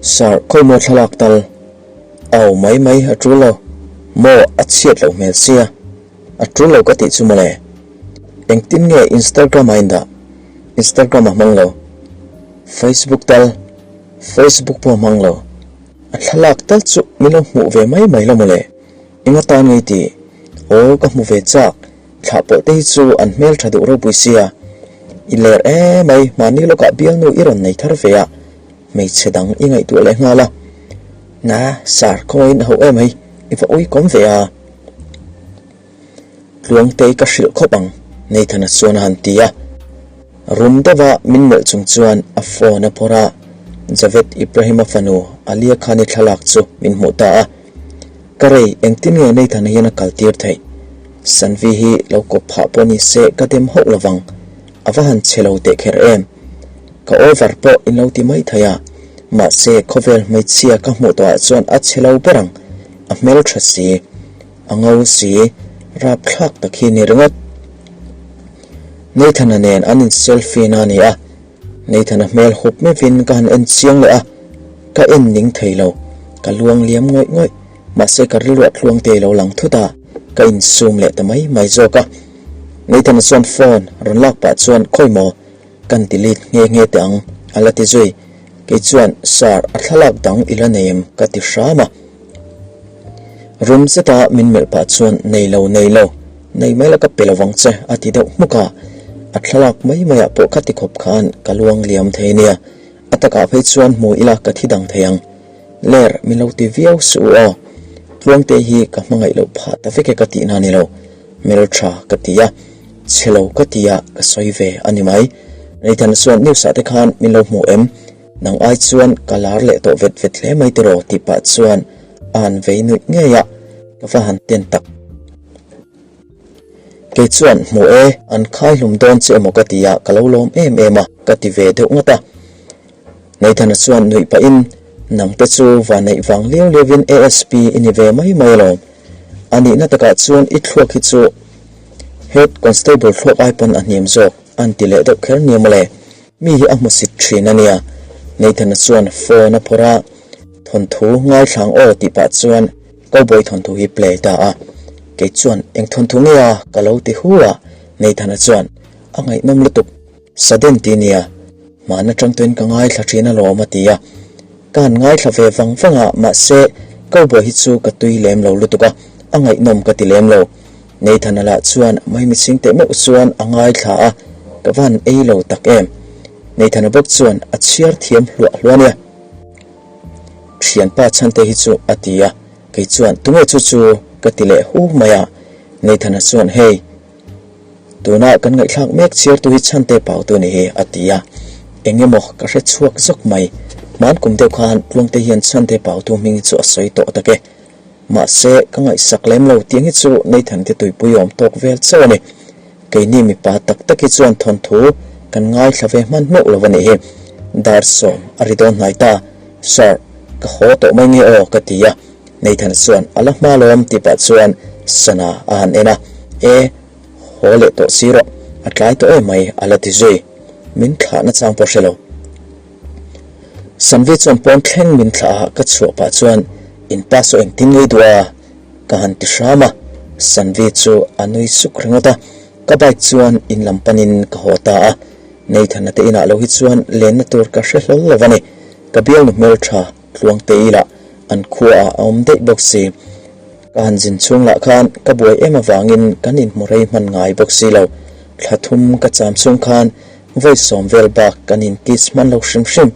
Sir, khawimaw thlalak tal? Au mai mai, a tul lo. Maw, a chhiat loh hmel sia. A tul lo ka tih chu mawle. Engtin nge Instagram a indah? Instagram a hmang lo. Facebook tal? Facebook pawh a hmang lo. A thlalak tal chu min lo hmuh ve mai mai lo mawle. Eng atan ngei tih? Aw, ka hmu ve chak. Thlah pawh te hi chu an hmel tha duh ropui sia. I ler emai, mahni lawkah bialnu i rawn nei thar ve a, hmeichhe dang i ngaihtuah leh nghal a. Na, sir, khawngaih in a ho emai, i va ui kawm ve a. Tluangtei ka hrilh khawp ang, Nathan-a chuan a han ti a. Rum deuha min melh chung chuan a phone a phawrh a, Javed Ibrahim-a fanu Alia Khan-i thlalak chu min hmuh ta a. Ka rei, engtin nge Nathan-a hian a kal tir theih? Sanvi hi lo kawp phah pawh ni se ka dem hauh lovang, a va han chhe lo teh kher em. Ka over pawh in lo ti mai thei a, mahse khawvel hmeichhia ka hmuh tawhah chuan a chhe lo ber ang, a hmeltha si, a ngo si, rapthlak tak hi ni ringawt. Nathan-a nen an in selfie na a ni a, Nathan-a hmel hup meuhin ka han en chiang leh a, ka en ning thei lo, ka luang liam ngawih ngawih, mahse ka rilruah tluang te lo lang thut a, ka insum leh ta mai mai zawk a. Nathan-a chuan phone rawn lak pah chuan khawi maw kan delete nghe nghe teh ang a la ti zui, kei chuan Sir a thlalak dang i la nei em ka ti hram a. Rum zeta min melh pah chuan nei lo nei lo. Nei mai la ka pe lovang che a ti deuh hmuk a, a thlalak mai maiah pawh ka ti khawp khan ka luang liam thei nia, a takah phei chuan hmu ila ka thi dang thei ang. Ler min lo ti viau suh u aw, Tluangte hi ka hmangaih loh phah ta vek e ka tihna ni lo, hmeltha ka ti a, chhe lo ka ti a ka sawi ve a ni mai. Nathan chuan news ah te khan min lo hmu em? Nang ai chuan ka lar leh tawh vet vet hle mai tiraw tih pah chuan a han vei nuih ngei a, ka va han ten tak. Kei chuan hmu e, an khai hlum dawn che emaw ka ti a, ka lo lawm em em a, ka ti ve deuh ngawt a. Nathan-a chuan nuih pahin, Nangte chu va neih vang liau liauin ASP i ni ve mai mai alawm. A nihna takah chuan i thluak hi chu Head Constable thluak ai pawn a hniam zawk, an ti leh deuh kher nia mawle. Mi hi a hmusit thin a nia. Nathan-a chuan phone a phawrh a, Thawnthu ngaithlang aw tih pah chuan Cowboy thawnthu hi play ta a. Kei chuan eng thawnthu nge a ka lo ti hu a, Nathan-a chuan a ngaihnawm lutuk sudden ti nia, hmaan atang tuin ka ngaithla thin alawm a ti a. Ka han ngaithla ve vang vang a, mahse Cowboy hi chu ka tui lem lo lutuk a, a ngaihnawm ka ti lem lo. Nathan-a lah chuan maimichhing teh meuh chuan a ngaithla a, ka va han ei lo tak em. Nathan-a bawk chuan a chhiar thiam hluah hluah nia. Thianpa chhante hi chu a ti a, kei chuan tunge chu chu ka ti leh hu mai a, Nathan-a chuan hei, tuna kan ngaihthlak mek chhiartu hi chhante pautu ni hi a ti a, eng emaw ka hre chhuak zawk mai, hman kum deuh khan Tluangte hian chhante pautu hming hi chu a sawi tawh tak e. Mahse, ka ngaihsak lem lo tiang hi chu Nathan te tuipui awm tawk vel chauh a ni. Keini mipa tak tak hi chuan thawnthu kan ngaithla ve hman hmeuh lo a nih hi. Dar sawm a ri dawn hnai ta. Sir, ka haw tawh mai nge aw ka ti a. Nathan chuan a la hma lawm tih pah chuan sana a han en a. E, haw leh tawh si rawh, a tlai tawh em mai a la ti zui. Min thlahna chang pawh hre lo. Sanvi chuan pawn thleng min thlah a ka chhuah pah chuan in pa saw engtin ngei duh a? Ka han ti hram a, Sanvi chu a nui suk ringawt a, ka bike chuan in lam panin ka haw ta a, Nathan-a te inah lo hi chuan lenna tur ka hre hlawl lo a ni, ka bialnu hmeltha Tluangte-i lah an khuaah a awm daih bawk si, ka han zin chhung lah khan ka buai em avangin kan inhmu rei hman ngai bawk si lo, thla thum ka cham chhung khan Vawi sawm vel bak kan in kiss hman lo hrim hrim.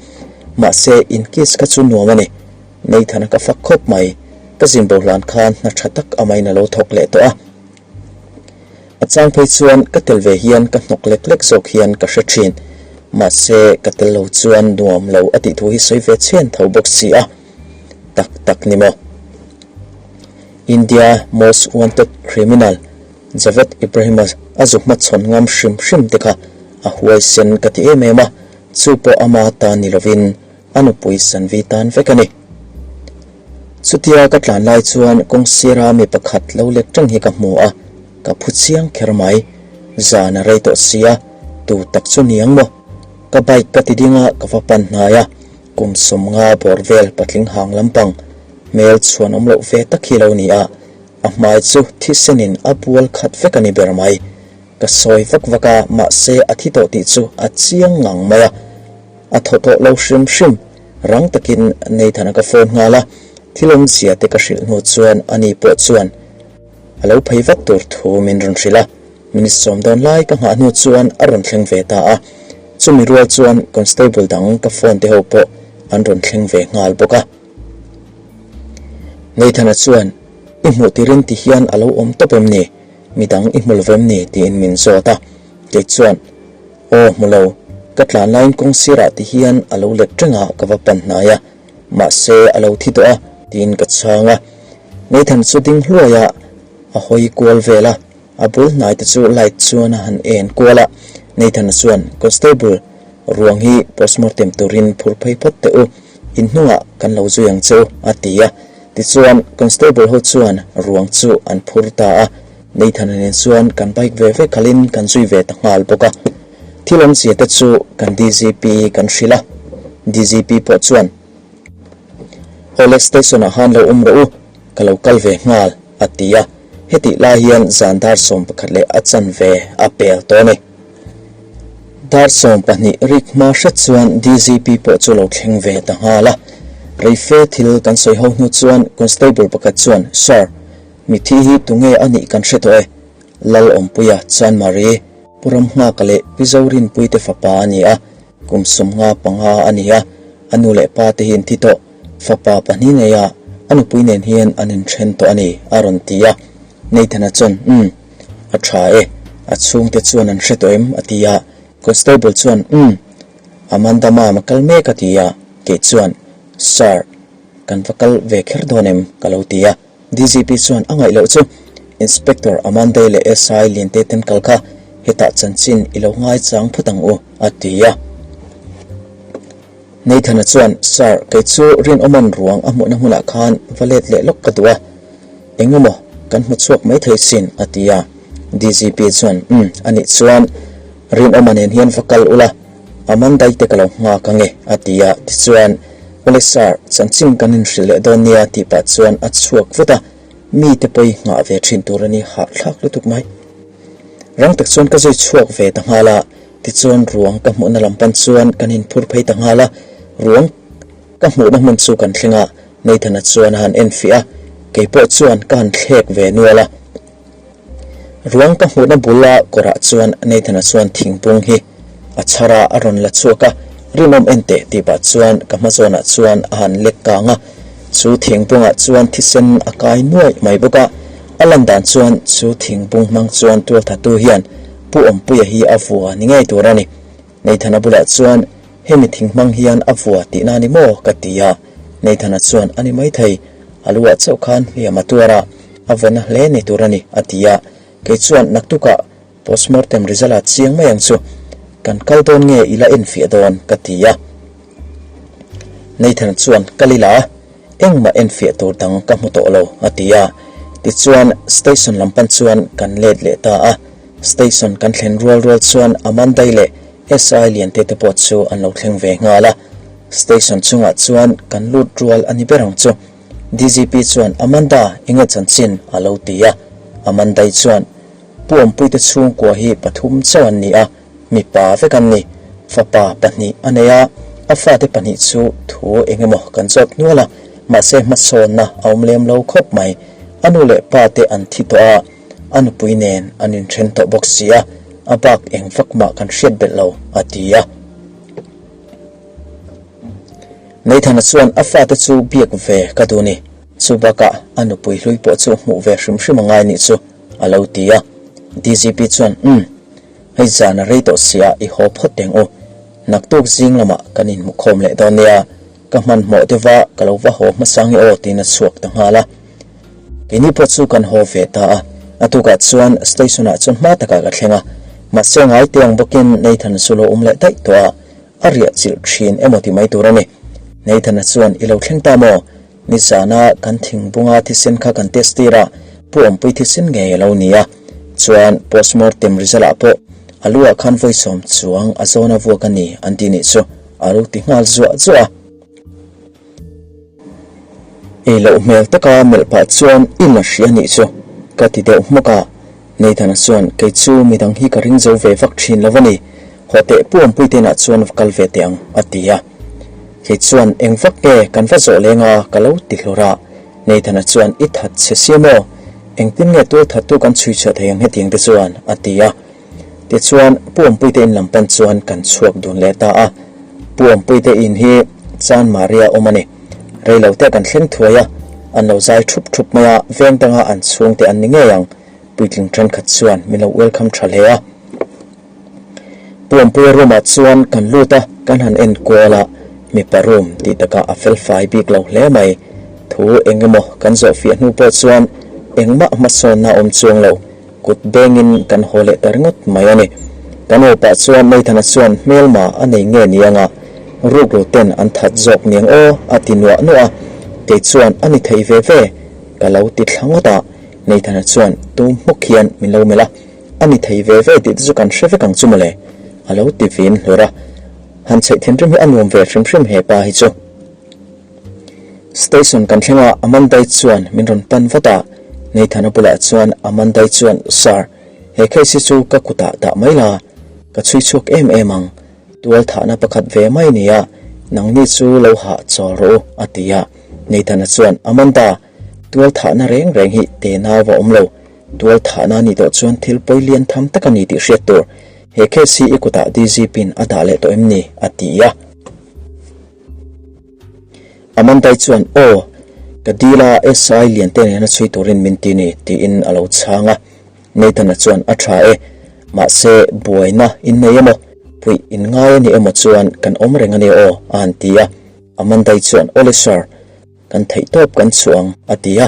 Mahse in kiss kha chu nuam a ni. Nathan-a ka fak khawp mai. Ka zin bo hlan khan hna tha tak amain a lo thawk leh tawh a. A chang phei chuan ka tel ve hian ka hnawk lek lek zawk hian ka hre thin. Mahse ka tel lo chuan nuam lo a tih thu hi sawi ve chhen tho bawk si a. Tak tak ni maw? India most wanted criminal Javed Ibrahim-a a zu hmachhawn ngam hrim hrim te kha a huaisen ka ti em em a, chu pawh ama tan ni lovin a nupui Sanvi tan vek a ni. Chutia ka tlan lai chuan kawng sira mi pakhat lo lek tang hi ka hmu a, ka phu chiang kher mai. Zan a rei tawh sia, tu tak chu niang maw? Ka bike ka ti ding a, ka va pan hnai a. Kum 50 bawr vel patling hang lampang hmel chhuan awm loh ve tak hi lo ni a, a hmai chu thisenin a bual khat vek a ni ber mai. Ka sawi vak vak a, mahse a thi tawh tih chu a chiang ngang mai a. A thaw tawh lo hrim hrim, rang takin Nathan-a ka phone nghal a, thil awmzia te ka hrilh hnu chuan ani pawh chuan a lo phei vat tur thu min rawn hrilh a. Minute sawm dawn lai ka nghah hnu chuan a rawn thleng ve ta a, chumi rual chuan constable dang ka phone te ho pawh an rawn thleng ve nghal bawk a. Nathan-a chuan, I hmuh tirin ti hian a lo awm tawp em ni? Midang i hmu lo vem ni? tiin min zawt a. Kei chuan, Aw hmu lo, ka tlan laiin kawng sirah ti hian a lo let reng a ka va pan hnai a, mahse a lo thi tawh a, tiin ka chhang a. Nathan chu ding hluai a, a hawi kual vel a. A bul hnai te chu light chuan a han en kual a, Nathan-a chuan, Constable, ruang hi postmortem turin phur phei phawt teh u, in hnungah kan lo zui ang che u, a ti a. Tichuan, Constable ho chuan ruang chu an phur ta a, Nathan-a nen chuan kan bike ve ve khalhin kan zui ve ta nghal bawk a. Thil awmzia te chu kan DGP kan hrilh a, DGP pawh chuan, Awle station-ah khan lo awm rawh u, ka lo kal ve nghal, a ti a. Hetih lai hian zan dar 11 leh a chanve a pel tawh a ni. Dar 12 rik hma hret chuan DGP pawh chu lo thleng ve ta nghal a. Reife thil kan sawi ho hnu chuan Constable pakhat chuan, Sir, mithi hi tunge a nih kan hre tawh e? Lal Awmpuia Chanmari, Pu Ramnghaka leh Pi Zorinpuite fapa a ni a, kum 55 a ni a, a nu leh pa te hi an thi tawh. Fapa pahnih nei a, a nupui nen hian an inthen tawh a ni, a rawn ti a. Nathan-a chuan, Umm, a tha e, a chhungte chuan an hre tawh em? a ti a. Constable chuan, Umm, Amanda mam a kal mek a ti a. Kei chuan, Sir, kan va kal ve kher dawn em? ka lo ti a. DGP chuan a ngaih loh chu, Inspector Amanda-i leh SI Liante ten kal kha hetah chanchin i lo ngaichang phut ang u, a ti a. Nathan-a chuan, Sir, kei chu Rinawman ruang a hmuhna hmunah khan va let leh lawk ka duh a, eng emaw kan hmu chhuak mai thei sin, a ti a. DGP chuan, Umm, anih chuan Rinawma nen hian va kal ula, Amanda-i te ka lo nghak ange, a ti a. Tichuan, Awle sir, chanchin kan inhrilh leh dawn nia, tih pah chuan a chhuak vut a, mite pawi nghah ve thin tur a ni hahthlak lutuk mai. Rang tak chuan ka zui chhuak ve ta nghal a. Tichuan ruang ka hmuhna lam pan chuan kan inphur phei ta nghal a, ruang ka hmuhna hmun chu kan thleng a, Nathan-a chuan a han en fiah a, kei pawh chuan ka han thlek ve nual a. Ruang ka hmuhna bula kawrah chuan Nathan-a chuan thingpung hi a chhar a, a rawn la chhuak a, rinawm en teh tih pah chuan ka hma zawnah chuan a han lek kang a, chu thingpungah chuan thisen a kai nuaih mai bawk a, a lan dan chuan chu thingpung hmang chuan tualthatu hian Pu Awmpuia hi a vua ni ngei tur a ni. Nathan-a bulah chuan, Hemi thing hmang hian a vua tihna a ni maw? ka ti a. Nathan-a chuan, A ni maithei, a luah chauh khan hliam a tuar a, a vawn a hle ni tur a ni, a ti a. Kei chuan, Naktukah postmortem result a chiang mai ang chu. Kan kal dawn nge i la enfiah dawn? ka ti a. Nathan-a chuan, Kal ila a, engmah enfiah tur dang ka hmu tawh lo, a ti a. Tichuan, station lam pan chuan kan let leh ta a. Station kan thlen rual rual chuan Amandai leh SI Liante te pawh chu an lo thleng ve nghal a. Station chungah chuan kan lut rual a ni ber ang chu. DGP chuan, Amanda, enge chanchin? a lo ti a. Amandai chuan, Pu Awmpuite chhungkua hi pathum chauh an ni a, mipa vek an ni. Fapa pahnih a nei a, a fate pahnih chu thu eng emaw kan zawt nual a, mahse hmasawnna a awm lem lo khawp mai. A nu leh pa te an thi tawh a, a nupui nen an inthen tawh bawk si a, a bak eng vak mah kan hriat belh lo, a ti a. Nathan-a chuan a fate chu biak ve ka duh ni, chu bakah a nupui hlui pawh chu hmuh ve hrim hrim a ngai nih chu, a lo ti a. DGP chuan, Umm, hei zan a rei tawh sia, i haw phawt teng u. Naktuk zing lamah kan inhmu khawm leh dawn nia, ka hmanhmawh deuha ka lo va haw hmasa nge aw tiin a chhuak ta nghal a. Keini pawh chu kan haw ve ta a, a tukah chuan station ah chuan hma takah ka thleng a, mahse ngai te ang bawkin Nathan chu lo awm leh daih tawh a, a riah chilh thin emaw ti mai tur a ni. Nathan-a chuan i lo thleng ta maw? Nizana kan thingbunga thisen kha kan test tir a, Pu Awmpui thisen ngei a lo ni a, chuan postmortem result ah pawh a lu ah khan vawisawm chuang a zawn a vuak a ni an ti nih chu a lo ti nghal zuah zuah a. Ei loh hmel taka melh pah chuan i la hria nih chu ka ti deuh hmawk a. Nathan-a chuan kei chu midang hi ka ring zo ve vak thin lo a ni, haw teh Pu Awmpui te inah chuan va kal ve teh ang a ti a. Kei chuan eng vak nge kan va zawh leng a ka lo ti hlur a. Nathan-a chuan i that che sia maw? Engtin nge tual thattu kan chhui chhuah thei ang hetiang te chuan a ti a. Tichuan Pu Awmpui te in lam pan chuan kan chhuak dun leh ta a. Pu Awmpui te in hi Chan Maria awm a ni. Rei lo te kan thleng thuai a, an lo zai thup thup mai a, veng danga an chhungte an ni ngei ang. Puitling thenkhat chuan min lo welcome tha hle a. Pu Awmpuia room ah chuan kan lut a, kan han en kual a, mipa room tih takah a fel fai bik lo hle mai. Thu eng emaw kan zawh fiah hnu pawh chuan engmah hmasawnna a awm chuang lo, kut bengin kan haw leh ta ringawt mai a ni. Kan haw pah chuan Nathan-a chuan hmelma a nei nge ni anga rukru ten an that zawk niang aw a ti nuah nuah a, kei chuan a ni thei ve ve ka lo ti thla ngawt a. Nathan-a chuan tum hmuk hian min lo melh a, A ni thei ve ve tih te chu kan hre vek ang chu mawle, a lo ti vin hlur a. Han chheih thinrim hi a nuam ve hrim hrim he pa hi chu. Station kan thleng a, Amandai chuan min rawn pan vat a. Nathan-a bulah chuan Amandai chuan, Sir, he case hi chu ka kutah dah mai la, ka chhui chhuak em em ang. Tual thahna pakhat ve mai nia, nangni chu lo hah chawl rawh u, a ti a. Nathan-a chuan, Amanda, Tual thahna reng reng hi tenau a awm lo. Tual thahna a nih tawh chuan thil pawi lian tham tak a ni tih hriat tur. He case hi i kutah DGP-in a dah leh tawh em ni? a ti a. Amandai chuan, Aw, ka dil a, SI Liante nena chhui turin min ti ni, tiin a lo chhang a. Nathan-a chuan, A tha e, mahse buaina in nei emaw, puih in ngai a ni emaw chuan kan awm reng a nia aw, a han ti a. Amandai chuan, Awle sir, Kan theih tawp kan chhuah ang, a ti a.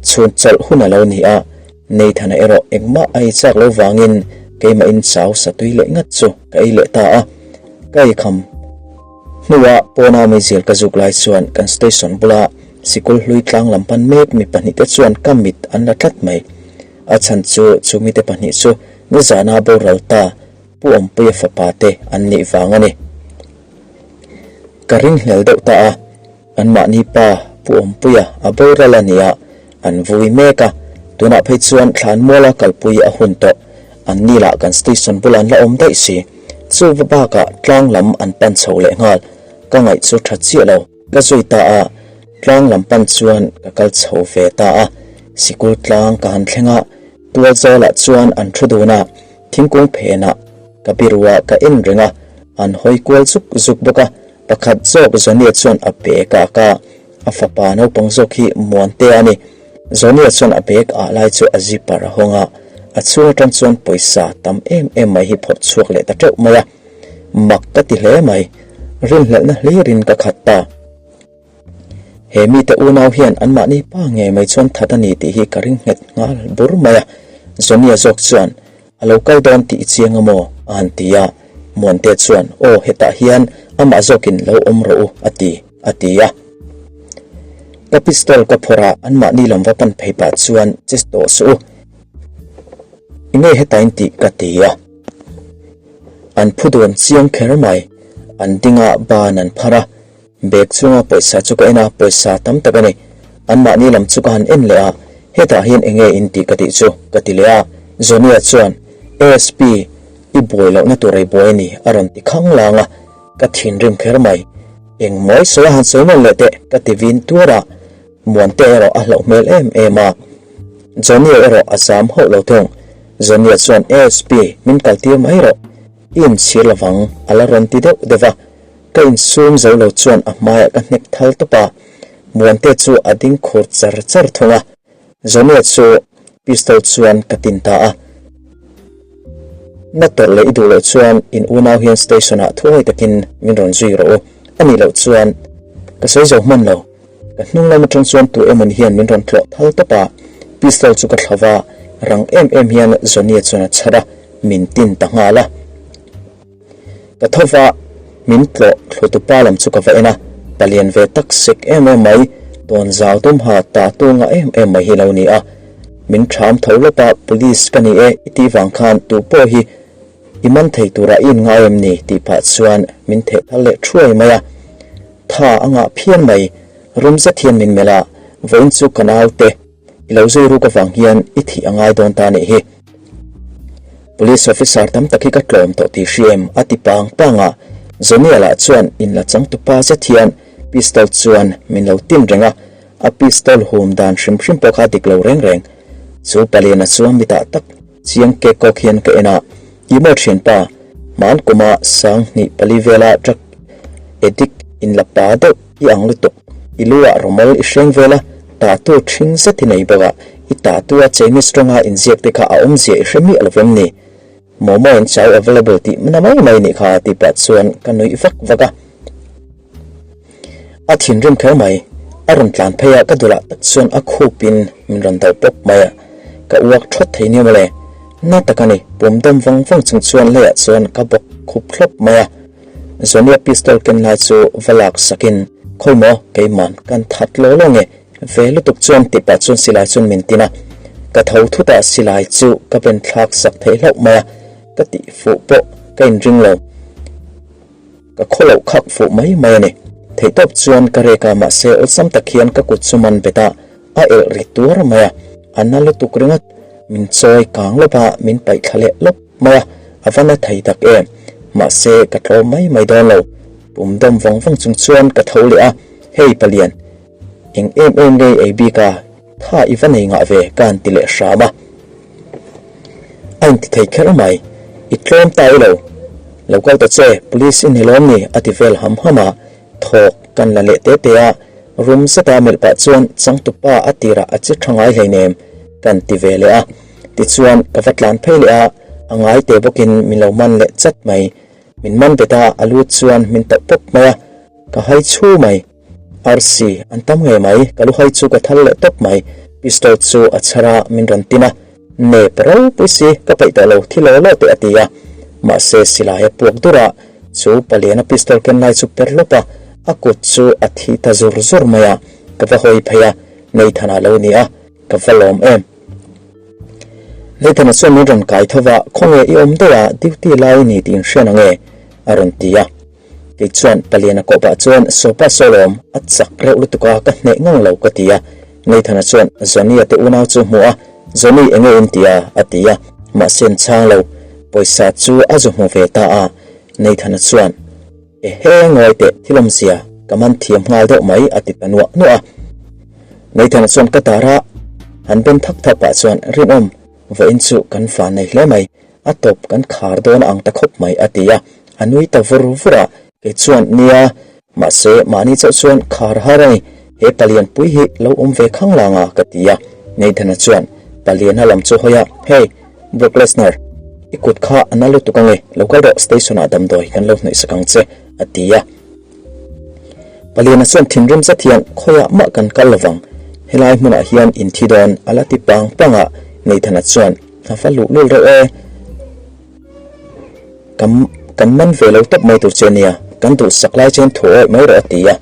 Chhun chawlh hun a lo ni a, Nathan-a erawh engmah a ei chak lo vangin keimahin chau satui leh ngat chu ka ei leh ta a. Ka ei kham hnua pawna meizial ka zuk lai chuan kan station bula sikul hlui tlang lam pan mek mi pahnihte chuan ka mit an la tlat mai. A chhan chu chumite pahnih chu nizana boral ta Pu Awmpuia fapa te an nih vang a ni. Ka ringhlel deuh ta a. Anmahni pa Pu Awmpuia a boral a nia, an vui mek a, tunah phei chuan Thlanmuala kalpui a hun tawh. Anni lah kan station bulah an la awm daih si. Chu va bakah tlang lam an pan chho leh nghal. Ka ngaih chu tha chiah lo. Ka zui ta a, tlang lam pan chuan ka kal chho ve ta a. Sikul tlang ka han thleng a, tual zawlah chuan an thu dun a, thingkung phenah ka biruah ka en reng a, an hawi kual zuk zuk bawk a. Pakhat zawk Zonia chuan a bag a ak a, a fapa naupang zawk hi Muantea a ni. Zonia chuan a bag ah lai chu a zipper a hawng a, a chhung atang chuan pawisa tam em em mai hi phawrh chhuak leh ta teuh mai a. Mak ka ti hle mai, rinhlelhna hlirin ka khat ta. He mite unau hian anmahni pa ngei mai chuan that a ni tih hi ka ring nghet nghal bur mai a. Zonia zawk chuan A lo kal dawn tih i chiang a maw? a han ti a. Muante chuan, Aw, hetah hian amah zawkin lo awm rawh u, a ti, a ti a. Ka pistol ka phawrh a, anmahni lam va pan phei pah chuan, Che tawh suh u, i ngei hetain tih ka ti a. An phu duan chiang kher mai, an ding a, ban an phar a. Bag chunga pawisa chu ka en a, pawisa tam tak a ni. Anmahni lam chu ka han en leh a, hetah hian eng nge in tih ka tih chu ka ti leh a. Zonia chuan, ASP, i buai lohna tur ei buai a ni, a rawn ti khang lang a, ka thinrim kher mai. Eng mawi sawi a han sawi nawn leh teh, ka ti vin tuar a. Muante erawh a hlauh hmel em em a. Zonia erawh a zam hauh lo thung. Zonia chuan, ASP, min kaltir mai rawh. I inchhir lovang, a la rawn ti deuh deuh a. Ka insum zo lo chuan a hmaiah ka hnek thal tawp a, Muante chu a ding khur char char thung a, Zonia chu pistol chuan ka tin ta a. Na tawrh leh i duh loh chuan in unau hian station ah thuai takin min rawn zui rawh u, a nih loh chuan ka sawi zo hman lo. Ka hnung lam atang chuan tu emawni hian min rawn tlawh thal tawp a, pistol chu ka thla va, rang em em hian Zonia chuan a chhar a, min tin ta nghal a. Ka tho va, min tlawh thlutu pa lam chu ka va en a, palian ve tak sek em em mai, tawn zau tum ha ta tu nga em em mai hi lo ni a. Min ṭham tho lawp a, Police ka ni e i tih vang khan tu pawh hi i man thei turah i inngai em ni tih phah chuan min theh thal leh ṭhuai mai a. Tha a ngah phian mai, rum zet hian min melh a, Vawiin chu ka naute i lo zui ruk avang hian i thih a ngai dawn ta nih hi. Police officer tam tak hi ka tlawm tawh tih hria em? a ti pang pang a. Johnny-a lah chuan in la changtupa zet hian pistol chuan min lo tin reng a, a pistol hum dan hrim hrim pawh kha a dik lo reng reng. Chu paliana chuan mitah tak chiang kek kawk hian ka en a, I maw thianpa, hman kuma 2004 vela truck addict in la pa deuh i ang lutuk, i lu ah rawmawl i hreng vel a, tatu ṭhing zet i nei bawk a, i tatu a Chinese tawnga inziak te kha a awmzia i hre miah lo vem ni? Momo and chow available tih na mai mai nih kha tih pah chuan ka nuih vak vak a. A thinrim kher mai, a rawn tlan phei a, ka dulah tak chuan a khupin min rawn do pawp mai a, ka uak thawt thei nia mawle. Na tak a ni, pum dawm vawng vawng chung chuan leiah chuan ka bawk khup thlawp mai a. Zonia pistol ken lai chu va lak sakin, Khawi maw, keiman kan that law law nge? Ve lutuk chuan tih pah chuan silai chuan min tin a. Ka tho thut a, silai chu ka ben thlak sak theih hlauh mai a, ka tih fuh pawh ka inring lo. Ka khaw loh khak fuh mai mai a ni. Theihtawp chuan ka rek a, mahse awlsam tak hian ka kut chu man bet a, a elh ri tuar mai a, a na lutuk ringawt. Min chawi kang lawp a, min paih thla leh lawp mai a, a va na thei tak em. Mahse ka tlawm mai mai dawn lo. Pum dawm vawng vawng chung chuan ka tho leh a, Hei Palian, eng em em nge i ei bik a, tha i va nei ngah ve ka han ti leh hram a. A inti thei kher mai, I tlawm ta i lo. Lo kal ta che, police i ni lawm ni a ti vel ham ham a, thawk kan la leh te te a, rum zeta melh pah chuan changtupa a tirah a che tha ngai hleinem kan ti ve leh a. Tichuan ka va tlan phei leh a, a ngai te bawkin min lo man leh chat mai. Min man bet a, a lu chuan min tauh pawp mai a, ka hai chhu mai. Arsi, an tam ngei mai, ka luhai chu ka thal leh tawp mai, pistol chu a chhar a, min rawn tin a, nep ropui si, ka peih tawh lo, thi law law teh a ti a, mahse silai a puak dur a, chu paliana pistol ken lai chu per lawp a, a kut chu a thi ta zur zur mai a, ka va hawi phei a, Nathan-a lo ni a, ka va lawm em. Nathan-a chuan min rawn kai tho va, khawnge i awm deuh a, duty lai i ni tih inhriat ang e, a rawn ti a. Kei chuan Paliana kawhpah chuan Sopa Sawlawm a chak reuh lutuk a, ka hneh ngang lo ka ti a. Nathan-a chuan Johnny-a te unau chu hmu a, Johnny enge in ti a? a ti a, mahse an chhang lo. Pawisa chu a zu hmu ve ta a. Nathan-a chuan, Ehe ngawi teh, thil awmzia ka man thiam nghal deuh mai a ti ta nuah nuah a. Nathan-a chuan ka dar a han ben thak thak pah chuan, Rinawm, vawiin chu kan van nei hle mai. A tawp kan khar dawn ang ta khawp mai a ti a, a nui ta vur vur a, kei chuan nia, mahse mahni chauh chuan khar har a ni, he palian pui hi lo awm ve khang lang a ka ti a, Nathan-a chuan paliana lam chu hawi a, Hey, Brock Lesnar, i kut kha a na lutuk ange, lo kal rawh station ah damdawi kan lo hnawih sak ang che a ti a. Paliana chuan thinrim zet hian khawiah mah kan kal lovang, helai hmunah hian in thi dawn a la ti pang pang a, Nathan-a chuan A va luh lul reuh e. Kan kan man ve lo tawp mai tur che nia, kan duh sak lai chen thu awih mai rawh a ti a.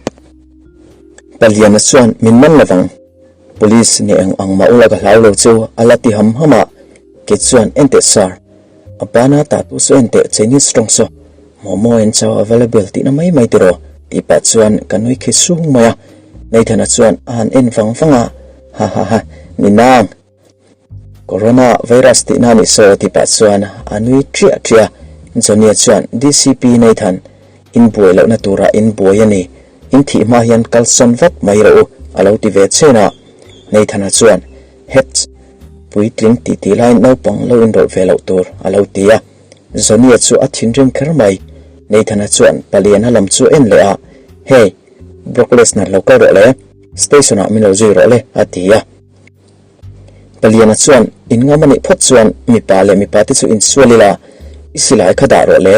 Paliana chuan min man lovang, Police ni eng ang mah ula ka hlau lo chu a la ti ham ham a, kei chuan en teh sir, a bana tatu chu en teh Chinese tawng saw, momo en chau available tihna mai mai tiraw tih pah chuan ka nui khi sung mai a. Nathan-a chuan a han en vang vang a, ha ha ha, ni nang. Corona virus tihna nih saw ti pah chuan a nui triah triah a, Johnny-a chuan DCP Nathan, in buai lohna turah in buai a ni, in thih hma hian kalsawn vat mai rawh u a lo ti ve chen a. Nathan-a chuan Hets, puitling tih tih laiin naupang lo inrawlh ve loh tur a lo ti a. Johnny-a chu a thinrim kher mai, Nathan-a chuan paliana lam chu en leh a, Hey, Brock Lesnar lo kal rawh le, station-ah min lo zui rawh le a ti a. Paliana chuan inngam a nih phawt chuan mipa leh mipa te chu insual ila, i silai kha dah rawh le,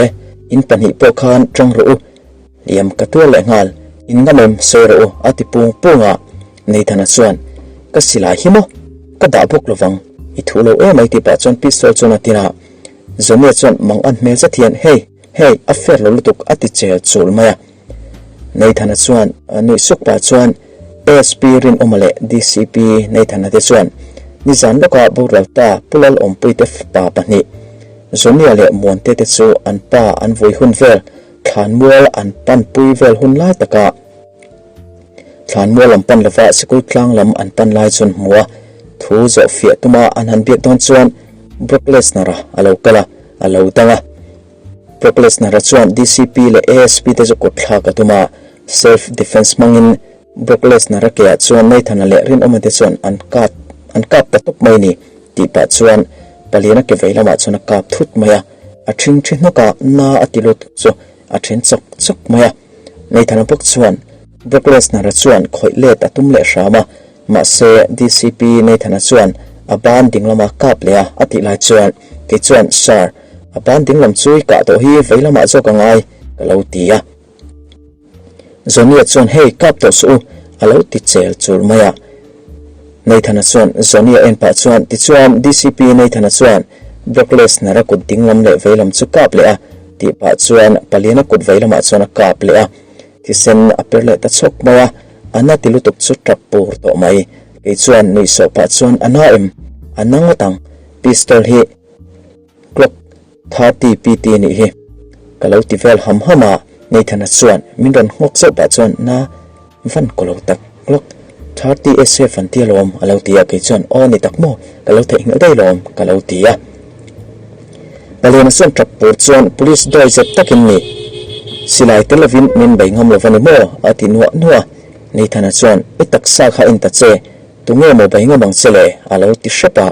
in pahnih pawh khan tang rawh u, liam ka tuar leh nghal, inngam em sawi rawh u a ti pung pung a. Nathan-a chuan ka silai hi maw ka dah bawk lovang, i thu lo emai tih pah chuan pistol chuan a tin a. Zonia chuan mang an hmel zet hian hei, hei a fair lo lutuk a ti chel chul mai a. Nathan-a chuan nuih suk pah chuan ASP Rinawma leh DCP Nathan-a te chuan nizan lawka boral ta Pu Lalawmpui te fapa pahnih Zonia leh Muante te chu an pa an vui hun vel thlanmual an panpui vel hun lai taka. Thlanmual lam pan lova sikul tlang lam an pan lai chuan hmu a, thu zawh fiah tuma an han biak dawn chuan Brock Lesnar-a a lo kal a, a lo dang a. Brock Lesnar-a chuan DCP leh ASP te chu kut thlak a tum a, self defence hmangin Brock Lesnar-a keah chuan Nathan-a leh Rinawma te chuan an kap an kap ta tawp mai a ni tih pah chuan paliana ke vei lamah chuan a kap thut mai a, a ṭhing ṭhi hnawk a, na a ti lut chu a ṭhen chawk chawk mai a. Nathan-a bawk chuan Brock Lesnar-a chuan khawih let a tum leh hram a, mahse DCP Nathan-a chuan a ban ding lama kap leh a a tih lai chuan kei chuan Sir, a ban ding lam chu i kah tawh hi vei lamah zawk a ngai ka lo ti a. Johnny-a chuan hei kap tawh suh u a lo ti chel chul mai a. Nathan-a chuan Johnny-a en pah chuan tichuan DCP Nathan-a chuan Brock Lesnar-a kut ding lam leh vei lam chu kap leh a tih pah chuan paliana kut vei lamah chuan a kap leh a. Thisen a per leh ta chhawk mai a, a na ti lutuk chu tap pur tawh mai. Kei chuan nuihsawh pah chuan a na em? A na ngawt ang. Pistol hi Glock 30 PT nih hi. Ka lo ti vel ham ham a, Nathan-a chuan min rawn nghawk zauh pah chuan na van ko lo tak Glock 30 SF an ti alawm a lo ti a, kei chuan aw ni tak maw ka lo theihnghilh daih lawm ka lo ti a. Paliana chuan tap pur chuan police dawi zet takin ni silai tel lovin min bei ngam lo va ni maw a ti nuah nuah a, Nathan-a chuan i taksa kha en ta che tunge maw bei ngam ang che le a lo ti hrep a,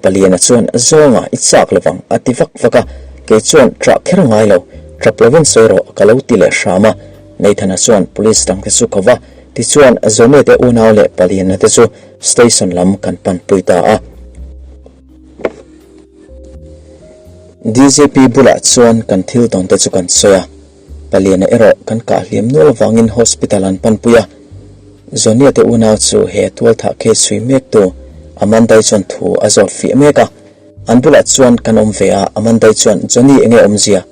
Paliana chuan zawnga i chak lovang a ti vak vak a, kei chuan ṭah kher ngai lo, ṭap lovin sawi rawh ka lo ti leh hram a. Nathan-a chuan police dangte chu ko va, tichuan Zawme te unau leh Paliana te chu station lam kan panpui ta a. DGP bulah chuan kan thil tawnte chu kan sawi a, Paliana erawh kan kah hliam nual avangin hospital an panpui a. Zonia te unau chu he tualthah case chhui mek tu Amandai chuan thu a zawt fiah mek a. An bulah chuan kan awm ve a, Amandai chuan Johnny enge awmzia?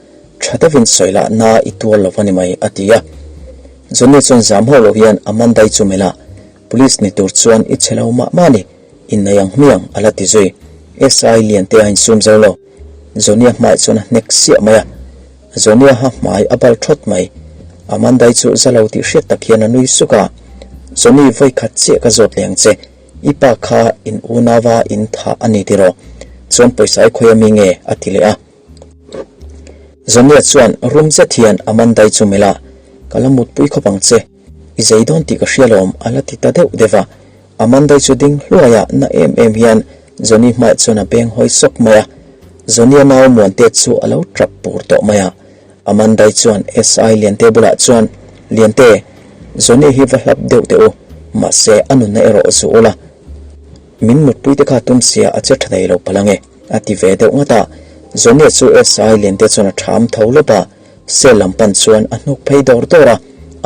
Tha deuhin sawi lah na i tual lo a ni mai a ti a. Johnny chuan zam hauh lo hian Amandai chu melh a, Police ni tur chuan i chhe lo mah mah a ni, innei ang hmiang a la ti zui. SI Liante a insum zo lo. Johnny-a hmai chuan a hnek siah mai a, Johnny-a ha hmai a bal thawt mai. Amandai chu za lo tih hriat tak hian a nui suk a, Johnny vawi khat chiah ka zawt leh ang che, i pa kha in unauva in thah a ni tiraw? Chuan pawisa i khawi ami nge? a ti leh a. Johnny-a chuan rum zet hian Amandai chu melh a, Ka la mutpui khawp ang che, i zei dawn tih ka hria lawm a la ti ta deuh deuh a. Amandai chu ding hluai a na em em hian Johnny hmai chuan a beng hawi sawk mai a, Johnny-a nau Muante chu a lo tap pur tawh mai a. Amandai chuan SI Liante bulah chuan, Liante, Johnny hi va hlap deuh teh u, mahse a nunna erawh zu ula, min mutpui te kha tum sia a che tha thei lo palh ange, a ti ve deuh ngawt a. Johnny-a chu SI Liante chuan a tham tho lawp a, Cell lam pan chuan a hnuk phei dawr dawr a,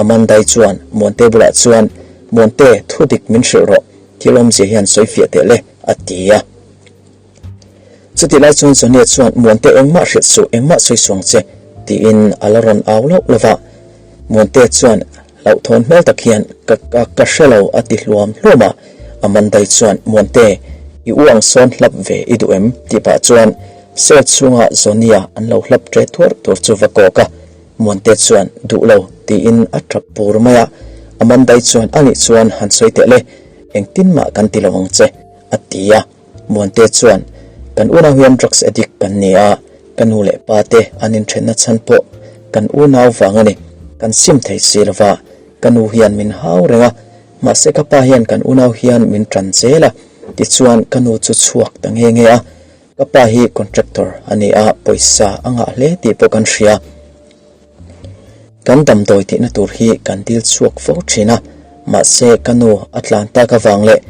Amandai chuan Muante bulah chuan, Muante, thu dik min hrilh rawh, thil awmzia hian sawi fiah teh le, a ti a. Chutih lai chuan Johnny-a chuan, Muante engmah hrilh suh, engmah sawi suang che, tiin a la rawn au lauh lauh va. Muante chuan hlauhthawn hmel tak hian, Ka, ka, ka hre lo, a ti hluam hluam a. Amandai chuan, Muante, i u ang sawn hlap ve i duh em? tih pah chuan cell chhunga Johnny-a an lo hlap ṭe tuar tur chu va kawk a. Muante chuan, Duh lo, tiin a ṭap pur mai a. Amandai chuan, Anih chuan han sawi teh le, engtin mah kan ti lo ang che, a ti a. Muante chuan, Kan unau hian drugs addict kan ni a, ka nu leh pa te an inthenna chhan pawh kan unau vang a ni. Kan sim thei si lo va, ka nu hian min hau reng a, mahse ka pa hian kan unau hian min tan zel a, tichuan ka nu chu chhuak ta nge nge a. Ka pa hi contractor a ni a, pawisa a ngah hle tih pawh kan hria. Kan damdawi tihna tur hi kan dil chhuak fo thin a, mahse ka nu a tlan tak avang leh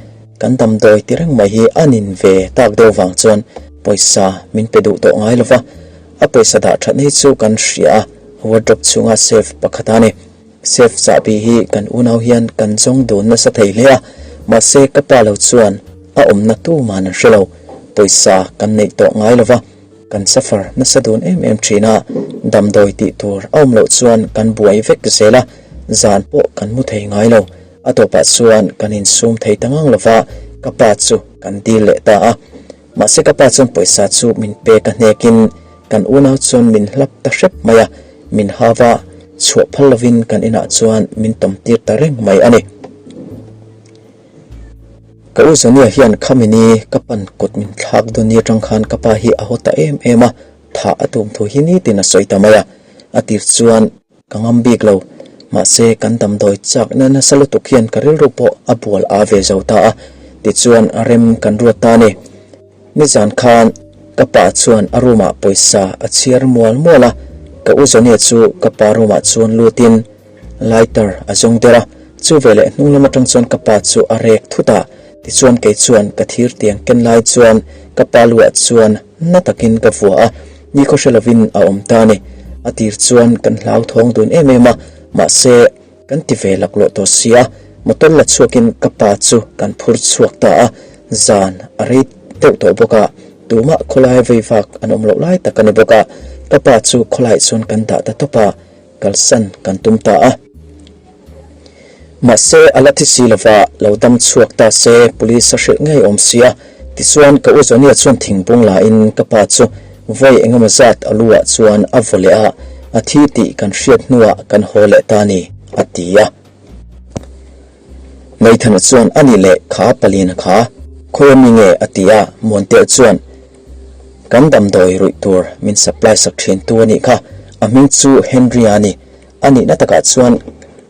kan damdawi ti reng mai hi a nin ve tak deuh vang chuan pawisa min pe duh tawh ngai lova, a pawisa dah that hi chu kan hria a, wardrobe chhunga safe pakhat a ni. Safe chahbi hi kan unau hian kan zawng dun nasa thei hle a, mahse ka pa lo chuan a awmna tuman an hre lo, pawisa kan neih tawh ngai lova. Kan suffer nasa dun em em thin a, damdawi tih tur a awm loh chuan kan buai vek zel a, zan pawh kan mu thei ngai lo. A tawpah chuan kan insum thei ta ngang lova, ka pa chu kan dil leh ta a. Mahse ka pa chuan pawisa chu min pek a hnekin kan unau chuan min hlap ta hrep mai a, min hau a, chhuah phal lovin kan inah chuan min tawm tir ta reng mai a ni. Ka u Zonia hian khami ni ka pan kut min thlak dawn ni atang khan ka pa hi a haw ta em em a, thah a tum thu hi nitin a sawi ta mai a. A tir chuan ka ngam bik lo, mahse kan damdawi chakna nasa lutuk hian ka rilru pawh a bual a ve zo ta a, tichuan rem kan ruat ta a ni. Nizan khan ka pa chuan a room ah pawisa a chhiar mual mual a, ka u Zonia chu ka pa room ah chuan lutin lighter a zawng der a, chu veleh hnung lam atang chuan ka pa chu a rek thut a, tichuan kei chuan ka thir tiang ken lai chuan ka pa lu ah chuan na takin ka vua a, nikhaw hre lovin a awm ta a ni. A tir chuan kan hlauthawng dun em em a, mahse kan ti ve laklawh tawh si a, motor la chhuakin ka pa chu kan phur chhuak ta a, zan a rei deuh tawh bawk a, tumah khawlai vei vak an awm loh lai tak a ni bawk a, ka pa chu khawlaiah chuan kan dah ta tawp a. Kalsan kan tum ta a. Mahse, a la thi si lova, lo dam chhuak ta se, police a hrilh ngei awm sia. Tichuan, ka u Johnny-a chuan thingbung lain ka pa chu vawi engemaw zat a lu ah chuan a vaw leh a, a thi tih kan hriat hnuah kan haw leh ta a ni, a ti a. Nathan-a chuan a nih leh kha Palina kha khawi ami nge a ti a, Muantea chuan Kan damdawi ruih tur min supply sak thin tu a nih kha, a hming chu Henry-a a ni. A nihna takah chuan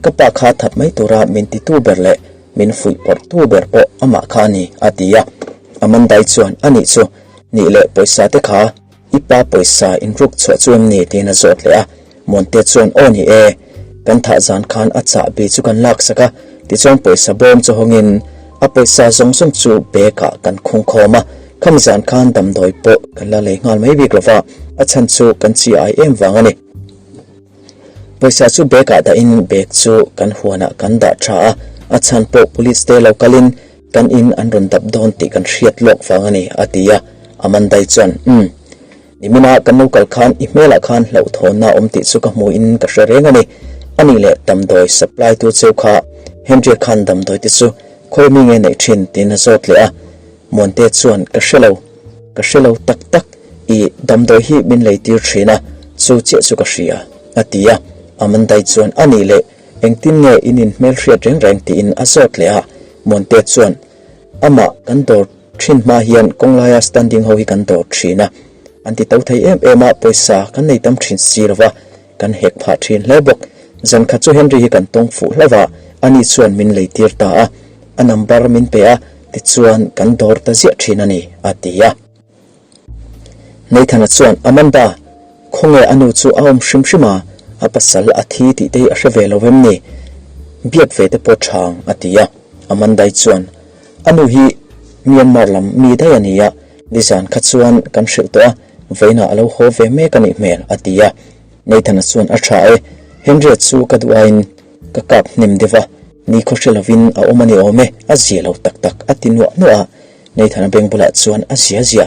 ka pa kha that mai tura min titu ber leh min fuih pawrh tu ber pawh amah kha a ni a ti a. Amandai chuan a nih chu nih leh pawisa te kha I pa pawisa in ruk chhuah chu em ni? tiin a zawt leh a. Muante chuan, Aw ni e, kan thah zan khan a chahbi chu kan laksak a, tichuan pawisa bawm chu hawngin a pawisa zawng zawng chu bag ah kan khung khawm a, khami zan khan damdawi pawh kan la lei nghal mai bik lova, a chhan chu kan chi ai em vang a ni. Pawisa chu bag ah dahin bag chu kan huanah kan dah tha a, a chhan pawh police te lo kalin Kan in an rawn dap dawn tih kan hriat lawk vang a ni, a ti a. Amandai chuan, Umm. Nimina kan lo kal khan i hmelah khan hlauhthawnna a awm tih chu ka hmuin ka hre reng a ni. A nih leh damdawi supply tu cheu kha Henry-a khan damdawi te chu khawi mi nge neih thin tiin a zawt leh a. Muante chuan, Ka hre lo. Ka hre lo tak tak. I damdawi hi min lei tir thin a, chu chiah chu ka hria, a ti a. Amandai chuan, A nih leh Engtin nge in inhmelhriat reng reng tiin a zawt leh a, Muante chuan, Amah kan dawr thin hma hian kawnglaia standing ho hi kan dawr thin a, an ti to thei em em a, pawisa kan nei tam thin si lova, kan hek phah thin hle bawk. Zan khat chu Henry hi kan tawng fuh hlauh a, ani chuan min lei tir ta a, a number min pe a, tichuan kan dawr ta ziah thin a ni, a ti a. Nathan-a chuan, Amanda, khawnge a nu chu a awm hrim hrim a, a pasal a thi tih te hi a hre ve lo em ni? Biak ve te pawh chhang, a ti a. Amanda-i chuan, A nu hi Myanmar lam mi daih a ni a, nizan kha chuan kan hrilh tawh a, vawiinah a lo haw ve mek a nih hmel, a ti a. Nathan-a chuan, A tha e, Henry-a chu ka duh aiin ka kap hnem deuh a, ni khaw hre lovin a awm a ni awm e, a zia lo tak tak, a ti nuah nuah a. Nathan-a beng bulah chuan a zia zia,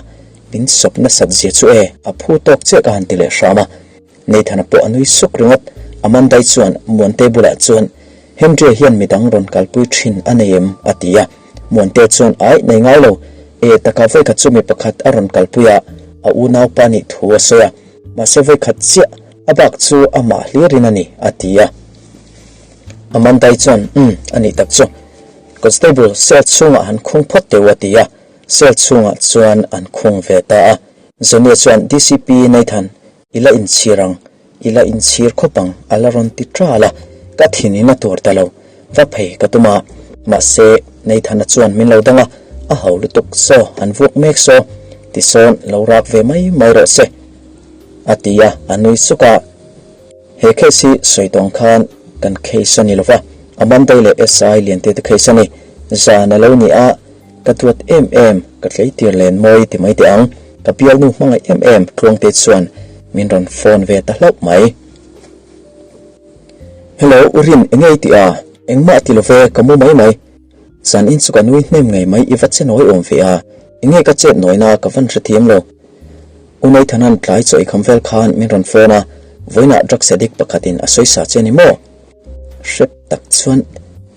min sawp nasat zia chu e, a phu tawk chiah ka han ti leh hram a. Nathan-a pawh a nui suk ringawt. Amandai chuan Muante bulah chuan, Henry-a hian midang rawn kalpui thin a nei em? a ti a. Muante chuan, Aih, nei ngai lo. E, taka vawikhat chu mi pakhat a rawn kalpui a, a unaupa nih thu a sawi a. Mahse vawikhat chiah, a bak chu amah hlirin a ni, a ti a. Amandai chuan, Umm, a nih tak chu. Constable cell chhungah han khung phawt teh u a ti a, cell chhungah chuan an khung ve ta a. Johnny-a chuan DCP Nathan, i la inchhir ang, i la inchhir khawp ang a la rawn ti ṭal a, ka thin in a tur ta lo, va phei ka tum a. Mahse, Nathan-a chuan min lo dang a, a ho lutuk saw, an vuak mek saw, tisawn lo rak ve mai mai rawh se a ti a, a nui suk a. He case hi sawi tawng khan kan case a ni lova, Amandai leh SI Liante te case a ni. Zan a lo ni a, ka duat em em, ka tleitir len mawi ti mai teh ang. Ka bialnu hmangaih em em Tluangte chuan min rawn phone ve ta hlauh mai. Hello, U Rin, enge i tih a? Engmah ti love, ka mu mai mai. Zan in chu ka nui hnem ngei mai, i va che nawi awm ve a, enge ka chet nawina ka van hrethiam lo. U Nathan-a'n tlai chaw eikham vel khan min rawn phone a, vawiinah drugs addict pakhatin a sawisa che a ni maw? Hrep tak chuan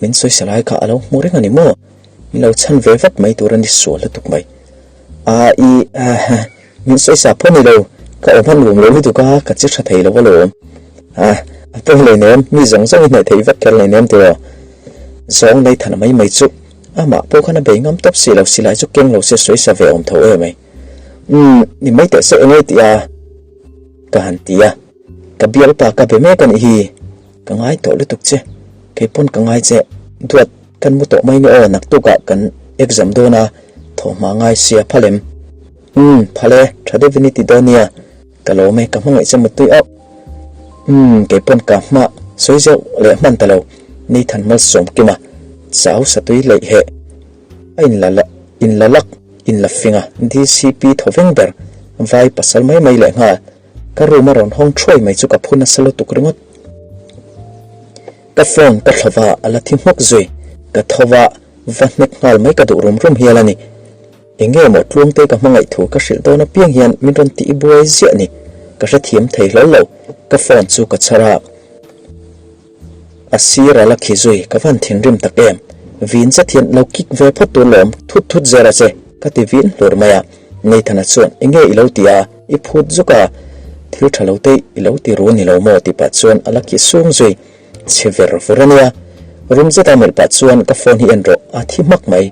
min sawisa lai kha a lo hmu reng a ni maw? Min lo chhan ve vat mai tur a ni sual lutuk mai. A i min sawisa pawh ni lo, ka awm a nuam lo lutuk a, ka che tha thei lo alawm. A, a pawi hleinem, mi zawng zawng i hneh thei vek kher hleinem tiraw? Zawng Nathan-a mai mai chu. Amah pawh khan a bei ngam tawp si lo, silai chu keng lo se sawi sa ve awm tho em ai. Umm, ni mai teh se enge tih a? Ka han ti a, ka bialpa ka be mek a nih hi, ka ngai tawh lutuk che, kei pawn ka ngai che, duat kan mu tawh mai ni aw naktukah kan exam dawn a, thawhhma ngai sia phal em? Umm, phal e, tha deuhin i ti dawn nia, ka lawm e, ka hmangaih che mutui auh. Umm, kei pawn ka hma sawi zeuh leh hman ta lo, Nathan Malsawmkima chau satui leih heh. A inla la inla lak inla fing a, DCP thaw veng ber vai pasal mai mai leh nghal. Ka room a rawn hawng thuai mai chu ka phu nasa lutuk ringawt. Ka phone ka thlawh a, a la thi hmawk zui. Ka tho va, va hnek nghal mai ka duh rum rum hial a ni. Enge maw Tluangte ka hmangaih thu ka hrilh dawn apiang hian min rawn tih buai ziah ni. Ka hrethiam thei hlawl lo. Ka phone chu ka chhar a. A sir a la khi zui, ka van thinrim tak em? Vin zet hian lo kick ve phawt tur lawm, thut thut zel a che, ka ti vin hlur mai a. Nathan-a chuan, Enge i lo ti a? I phut zuk a, thil tha lo te i lo ti ru ni lo maw? tih pah chuan a la khi sung zui, chhe ver vur a nia. Rum zeta melh pah chuan ka phone hi en rawh, a thi hmak mai.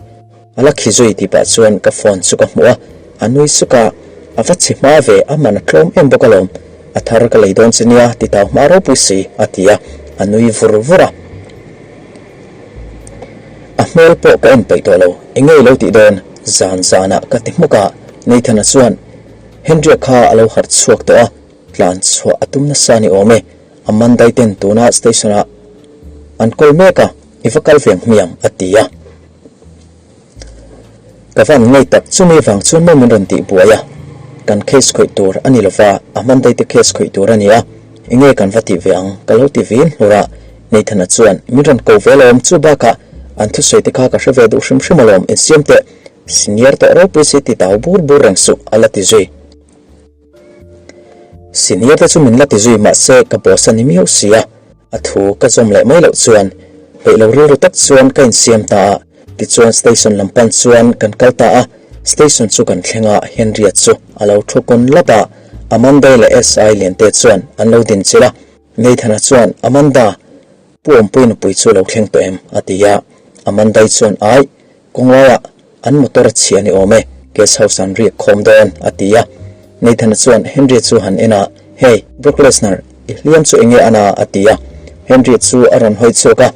A la khi zui tih pah chuan ka phone chu ka hmuh a, a nui suk a, a va chhe hma ve, a man a tlawm em bawk alawm, a thar ka lei dawn che nia ti tau hma ropui si a ti a, a nui vur vur a. A hmel pawh ka en peih tawh lo, enge i lo tih dawn? Zan zanah ka ti hmuk a, Nathan-a chuan Henry-a kha a lo harh chhuak tawh a, tlan chhuah a tum nasa ni awm e, Amanda-i ten tuna station-ah an kawl mek a, i va kal ve ang hmiang a ti a. Ka van ngei tak chumi vang chuan maw min rawn tih buai a, kan case khawih tur a ni lova, a hmandaih te case khawih tur a ni a, enge kan va tih ve ang ka lo ti vin hlur a, Nathan-a chuan min rawn ko ve alawm chu bakah an thusawi te kha ka hre ve duh hrim hrim alawm insiam teh senior tawh ropui si ti tau bur bur reng suh a la ti zui. Senior te chu min la ti zui mahse ka boss a ni miau si a, a thu ka zawm leh mai loh chuan peih lo rilru tak chuan ka insiam ta a, tichuan station lam pan chuan kan kal ta a, station chu kan thleng a, Henry-a chu a lo thu kawn lap a, Amanda-i leh SI Liante chuan an lo din chilh a, Nathan-a chuan Amanda, Pu Awmpui nupui chu lo thleng tawh em? a ti a, Amanda-i chuan Aih, Kawnglaiah an motor a chhia ni awm e, guest house an riak khawm dawn, a ti a. Nathan-a chuan Henry chu han en a, Hey, Brock Lesnar, i hliam chu enge a na? a ti a. Henry chu a rawn hawi chhuak a,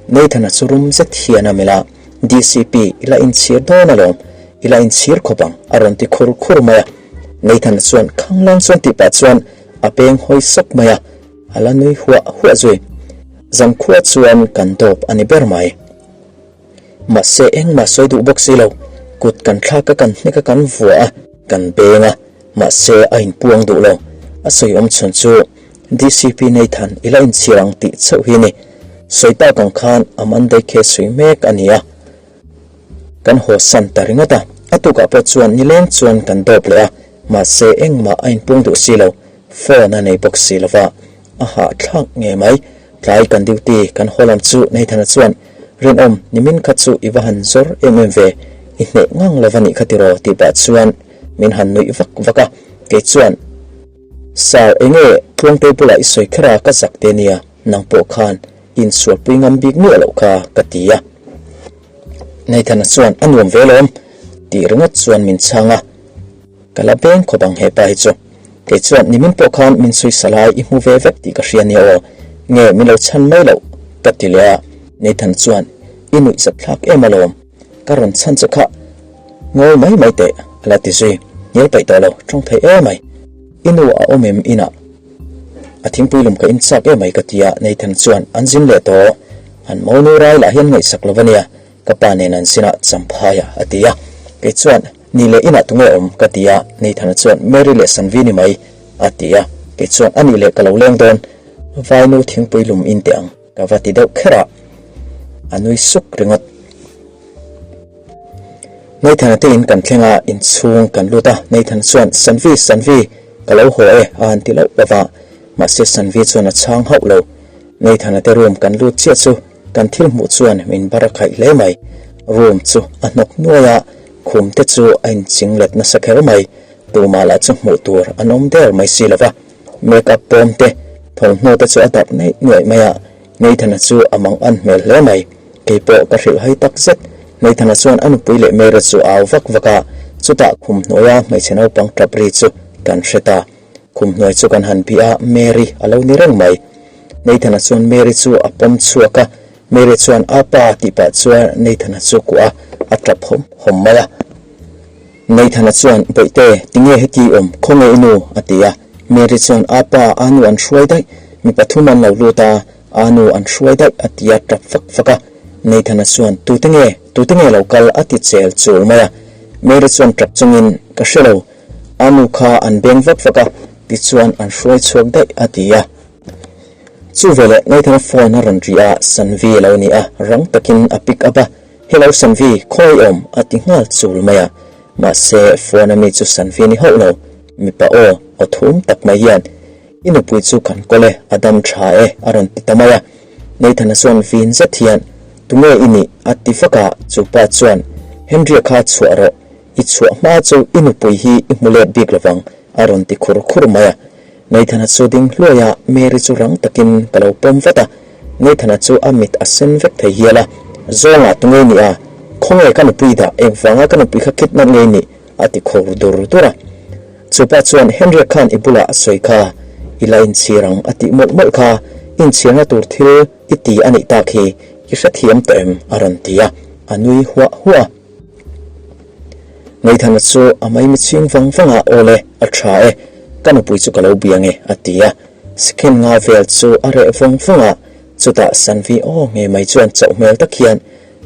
Nathan-a chu rum zet hian a melh a, DCP, i la inchhir dawn alawm, i la inchhir khawp ang, a rawn ti khur khur mai a. Nathan-a chuan khanglang chuan tih pah chuan a peng hawi sawk mai a, a la nui huah huah zui. Zankhua chuan kan dawp a ni ber mai. Mahse engmah sawi duh bawk si lo, kut kan thlak a kan hnek a kan vuah a, kan beng a, mahse a inpuang duh lo. A sawi awm chhun chu DCP Nathan i la inchhir ang tih chauh hi a ni. Sawi tak ang khan a Monday case sawi mek a ni a, kan haw san ta ringawt a, a tukah pawh chuan nileng chuan kan dawp leh a, mahse engmah a inpuang duh si lo, phone a nei bawk si lo va, a hahthlak ngei mai. Tlai kan duty kan haw lam chu Nathan-a chuan, Rinawm, nimin kha chu i va han zawr em em ve, i hneh ngang lo va nih kha tiraw tih pah chuan min han nuih vak vak a, kei chuan, Sir, enge Tluangtei bulah i sawi kher a ka zak te nia, nang pawh khan i insualpui ngam bik miah loh kha ka ti a. Nathan-a chuan, A nuam ve lawm tih ringawt chuan min chhang a. Ka la beng khawp ang hepa hi chu. Kei chuan nimin pawh khan min sawi salai i hmu ve vek tih ka hria nia aw. Nge min lo chhan mai loh ka ti leh a. Nathan chuan i nuih zat thlak em alawm. Ka rawn chhan che kha ngawi mai mai teh a la ti zui. Hnial paih tawh lo, tawng thei emai. I nu a awm em inah? A thingpui lum ka in chak emai ka ti a. Nathan chuan an zin leh tawh. An monu rai lah hian ngaihsak lo ania. Ka pa nen an sinah champhai a a ti a. Kei chuan, Ni leh inah tunge awm? ka ti a. Nathan-a chuan, Mary leh Sanvi ni mai, a ti a. Kei chuan, A nih leh ka lo leng dawn, vainu thingpui lum in teh ang, ka va ti deuh kher a. A nui suk ringawt. Nathan-a te in kan thleng a, inchhung kan lut a. Nathan chuan, Sanvi, Sanvi, ka lo haw e, a han ti loh lo va. Mahse Sanvi chuan a chhang hauh lo. Nathan-a te room kan lut chiah chu Kan thil hmuh chuan min bar a khaih hle mai. Room chu a hnawk nuai a, khum te chu a inching let nasa kher mai. Tumah lah chu hmuh tur an awm der mai si lo va. Make up bawm te, thawmhnaw te chu a darh neih nuaih mai a, Nathan-a chu a mang an hmel hle mai. Keipawh ka hrilh hai tak zet. Nathana chuan a nupui leh Mary chu a au vak vak a, chutah khum hnuaia hmeichhe naupang tap ri chu kan hre ta. Khum hnuai chu kan han bih a, Mary a lo ni reng mai. Nathana chuan Mary chu a pawm chhuak a, Mary chuan a pa tih pah chuan Nathana chu kuah a, a tap hawm hawm mai a. Nathana chuan, Bawihte, tinge heti i awm, khawnge i nu? a ti a. Mary chuan, A pa, a nu an hruai daih, mi pathum an lo lut a, a nu an hruai daih, a ti a, tap fak fak a. Nathana chuan, Tute nge? Tute nge lo kal? a ti chel chul mai a. Mary chuan tap chungin, Ka hre lo, a nu kha an beng vak vak a, tichuan an hruai chhuak daih, a ti a. Chu veleh Nathana phone a rawn ri a, Sanvi a lo ni a, rang takin a pick up a, Hello Sanvi, khawi awm? a ti nghal chul mai a. Mahse phone a mi chu Sanvi ni hauh lo, mipa aw, aw thum tak mai hian, I nupui chu kan kawl e, a dam tha e, a rawn ti ta mai a. Nathana chuan vin zet hian, Tunge i nih? a ti vak a, chu pa chuan, Henry-a kha chhuah rawh, i chhuah hma chu i nupui hi i hmu let bik lovang, a rawn ti khur khur mai a. Nathana chu ding hluai a, Mary chu rang takin ka lo pawm vat a. Nathana chu a mit a sen vek thei hial a, Zawngah tu ngei nih a? Khawnge ka nupui dah? Engvanga ka nupui kha kidnap ngei nih? a ti khur dur dur a. Chupa chuan Henry-a khan i bulah a sawi kha, I la inchhir ang a tih mawlh mawlh kha, inchhirna tur thil i ti a nih tak hi i hrethiam tawh em? a rawn ti a, a nui huah huah a. Nathana chu a maimi chhing vang vang a, Awle, a tha e, ka nupui chu ka lo bia nge, a ti a. Second nga vel chu a reh vawng vawng a, chutah Sanvi aw ngei mai chuan chauh hmel tak hian,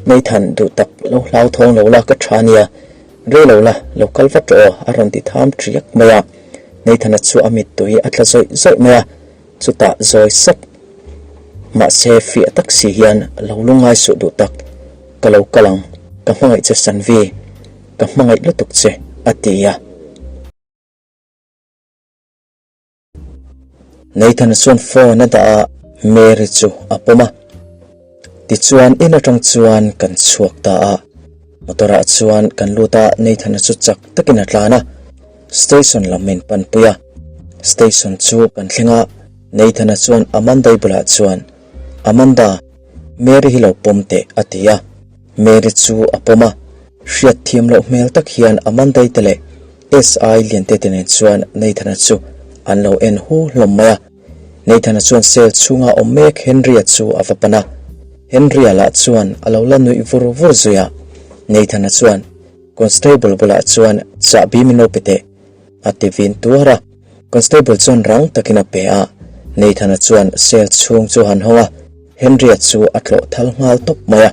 Nathan, duh tak, lo hlauthawng lo la, ka tha nia, rei lo la, lo kal vat rawh aw, a rawn ti tham ṭiak mai a. Nathana chu a mittui a tla zawih zawih mai a, chutah zawi sap mahse fiah tak si hian lo lungngai suh duh tak, ka lo kal ang, ka hmangaih che Sanvi, ka hmangaih lutuk che, a ti a. Nathan chuan phone a dah a, Mary chu a pawm a. Tichuan in atang chuan kan chhuak ta a, motor ah chuan kan lut a, Nathan-a chu chak takin a tlan a, station lam min panpui a. Station chu kan thleng a, Nathan-a chuan Amanda-i bulah chuan, Amanda, Mary hi lo pawm teh, a ti a. Mary chu a pawm a, hriat thiam loh hmel tak hian Amanda-i te leh SI Liante te nen chuan Nathan-a chu an lo en hu hlawm mai a. Nathan-a chuan cell chhunga awm mek Henry-a chu a va pan a, Henry-a lah chuan a lo la nuih vur vur zui a. Nathan-a chuan Constable bulah chuan chahbi min lo pe teh a ti vin tuar a, Constable chuan rang takin a pe a. Nathan-a chuan cell chhung chu a han hawng a, Henry-a chu a tlawh thal nghal tawp mai a.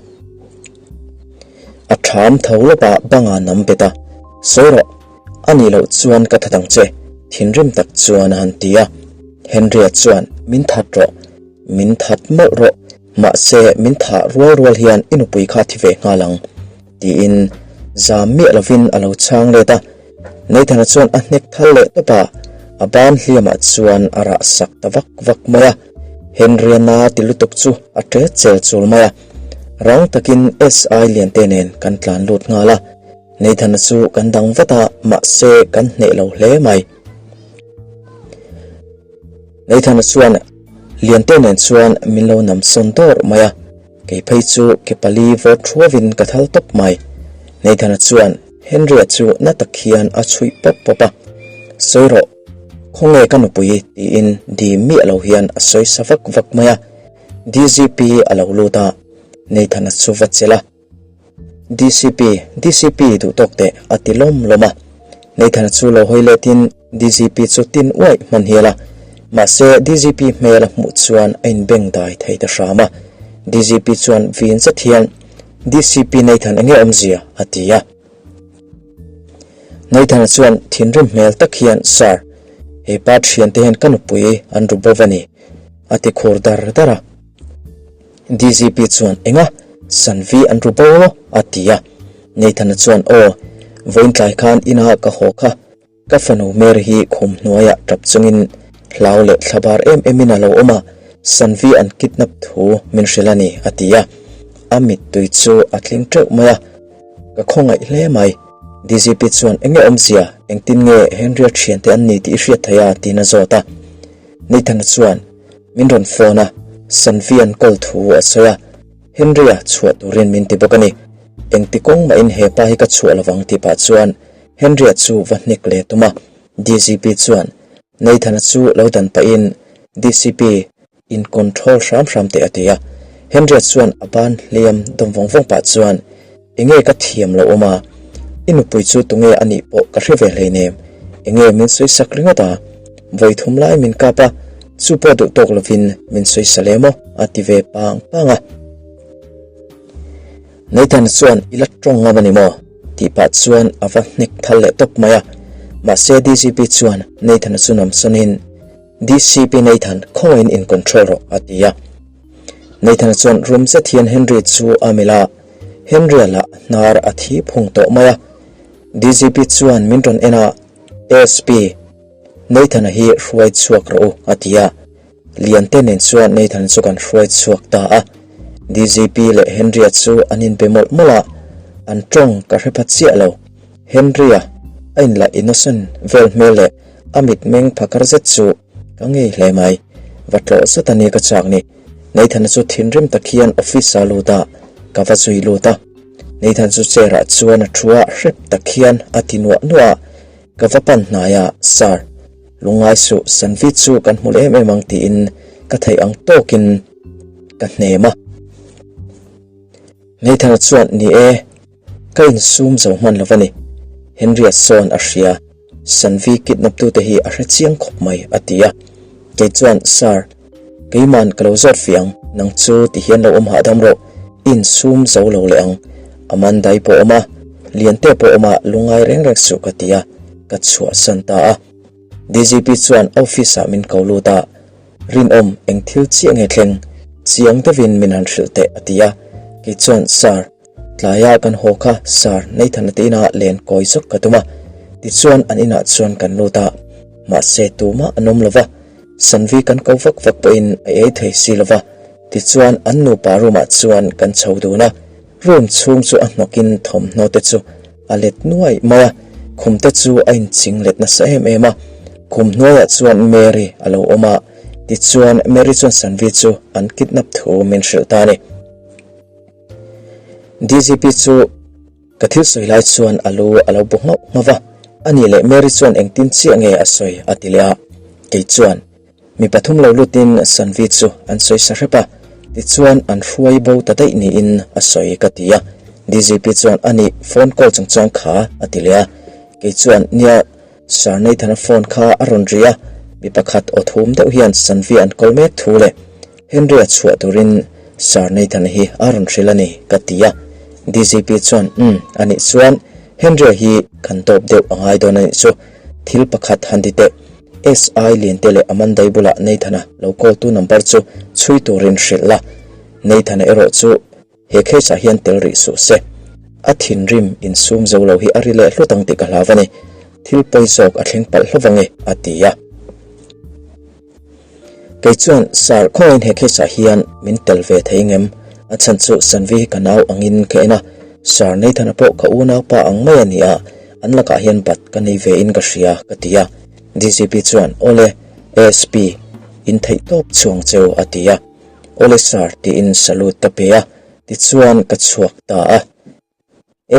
A ṭham tho lawp a, banga nam bet a, Sawi rawh, a nih loh chuan ka that ang che, thinrim tak chuan a han ti a. Henry-a chuan, Min that rawh, min that mawlh rawh, mahse min thah rual rual hian i nupui kha thi ve nghal ang, tiin zam miah lovin a lo chhang let a. Nathan-a chuan a hnek thal leh tawp a, a ban hliamah chuan a rah sak ta vak vak mai a. Henry-a na ti lutuk chu a ṭe chel chul mai a. Rang takin SI Liante nen kan tlan lut nghal a, Nathan-a chu kan dang vat a, mahse kan hneh lo hle mai. Nathan-a chuan Liante nen chuan min lo nam sawn dawrh mai a, kei phei chu ke pali vawt thuavin ka thal tawp mai. Nathan-a chuan Henry-a chu na tak hian a chhuih pawp pawp a, Sawi rawh, khawnge ka nupui? tiin dim miah lo hian a sawi sa vak vak mai a. DCP a lo lut a, Nathan-a chu va chelh a. DCP, DCP duh tawk teh a ti lawm lawm a. Nathan-a chu lo hawi letin DCP chu tin uaih hman hial a. Mahse DCP hmel a hmuh chuan a inbeng dai thei ta hram a. DCP chuan vin zet hian, DCP Nathan enge awmzia? a ti a. Nathan-a chuan thinrim hmel tak hian, Sir, hei pa thiante hian ka nupui an ru bawk a ni, a ti khur dar dar a. DGP chuan, Enga? Sanvi an ru bo maw? a ti a. Nathan-a chuan, Aw, vawiin tlai khan ina ka haw kha. Ka fanu Mary hi khum hnuaiah tap chungin hlau leh thlabar em emin a lo awm a, Sanvi an kidnap thu min hrilh a ni, a ti a. A mittui chu a tling teuh mai a. Ka khawngaih hle mai. DGP chuan, Enge awmzia? Engtin nge Henry-a thiante an ni tih i hriat thei a? tiin a zawt a. Nathan-a chuan, Min rawn phone a, Sanvi an call thu a sawi a, Henry-a chhuah turin min ti bawk a ni. Engti kawng mahin he pa hi ka chhuah lovang tih pah chuan Henry-a chu va hnek leh tum a. DGP chuan Nathan-a chu lo dan pahin DCP in control hram hram teh a ti a. Henry-a chuan a ban hliam dawm vawng vawng pah chuan Enge ka thiam lo awm a, i nupui chu tunge a nih pawh ka hre ve hleinem, enge min sawi sak ringawt a, vawi thum lai min kap a, chu pawh duh tawk lovin min sawi sa lem aw a ti ve pang pang a. Nathan chuan i la tawng ngam a ni maw? tih pah chuan a va hnek thal leh tawp mai a, mahse DGP chuan Nathan-a chu namsawnin DCP Nathan khawngaihin in control rawh a ti a. Nathan-a chuan rum zet hian Henry chu a melh a, Henry-a lah hnar a thi phung tawh mai a. DGP chuan min rawn en a, ASP, Nathan-a hi hruai chhuak rawh u a ti a. Liante nen chuan Nathan chu kan hruai chhuak ta a. DGP leh Henry-a chu an inbe mawlh mawlh a, an tawng ka hre pha chiah lo. Henry-a a inla innocent vel hmel leh a mitmeng phakar zet chu ka ngei hle mai. Va tlawh zet a ni ka chak ni. Nathan-a chu thinrim tak hian office a lut a, ka va zui lut a. Nathan chu chair ah chuan a thu a, hrep tak hian a ti nuah nuah a. Ka va pan hnai a, Sir, lungngai suh, Sanvi chu kan hmu leh em em ang tiin ka theih ang tawkin ka hnem a. Nathan-a chuan, Ni e, ka insum zo hman lo va ni. Henry-a sawn a hria, Sanvi kidnap tute hi a hre chiang khawp mai, a ti a. Kei chuan, Sir, keiman ka lo zawt fih ang, nang chu ti hian lo awm hahdam rawh, i insum zo lo leh ang. Amanda-i pawh awm a, Liante pawh awm a, lungngai reng reng suh ka ti a, ka chhuahsan ta a. DGP chuan office-ah min ko lut a. Rinawm, eng thil chiah nge thleng? Chiang deuhin min han hrilh teh, a ti a. Kei chuan, Sir, tlaia kan haw kha Sir Nathan-a te inah len kawi zawk ka tum a. Tichuan an inah chuan kan lut a. Mahse tumah an awm lo va, Sanvi kan ko vak vak pawhin a ei thei si lo va. Tichuan an nupa room-ah chuan kan chho dun a. Room chhung chu a hnawkin thawmhnaw te chu a let nuai mai a, khum te chu a inching let nasa em em a. Khum hnuaiah chuan Mary a lo awm a, tichuan Mary chuan Sanvi chu an kidnap thu min hrilh ta a ni. DGP chu ka thil sawi lai chuan a lu a lo bu nghauh nghauh va, ani leh Mary chuan engtin chiah nge a sawi a ti leh a, kei chuan Mi pathum lo lutin Sanvi chu an sawi sa hrep a, tichuan an hruai bo ta daih niin a sawi ka ti a. DGP chuan a nih phone call chungchang kha a ti leh a, kei chuan nia Sir Nathan-a phone kha a rawn ri a, mi pakhat aw thum deuh hian Sanvi an call mek thu leh Henry-a chhuah turin Sir Nathan-a hi a rawn hrilh a ni ka ti a. DGP chuan umm a nih chuan Henry-a hi kan tawp deuh a ngai dawn a nih chu, thil pakhat han ti teh. SI Liante leh Amandai bulah Nathan-a lo call tu number chu chhui turin hrilh la, Nathan-a erawh chu he case ah hian tel rih suh se. A thinrim insum zo lo hi a ri leh hlut ang tih ka hlau a ni. Thil pawi zawk a thleng palh hlauh ange, a ti a. Kei chuan, Sir, khawngaihin he case ah hian min tel ve thei ngem? A chhan chu Sanvi hi ka nau angin ka en a, Sir Nathan-a pawh ka unaupa ang mai a ni a, an lakah hian bat ka nei ve in ka hria, ka ti a. DGP chuan, Awle, ASP, in theih tawp chhuang cheu, a ti a. Awle sir, tiin salute ka pe a, tichuan ka chhuak ta a.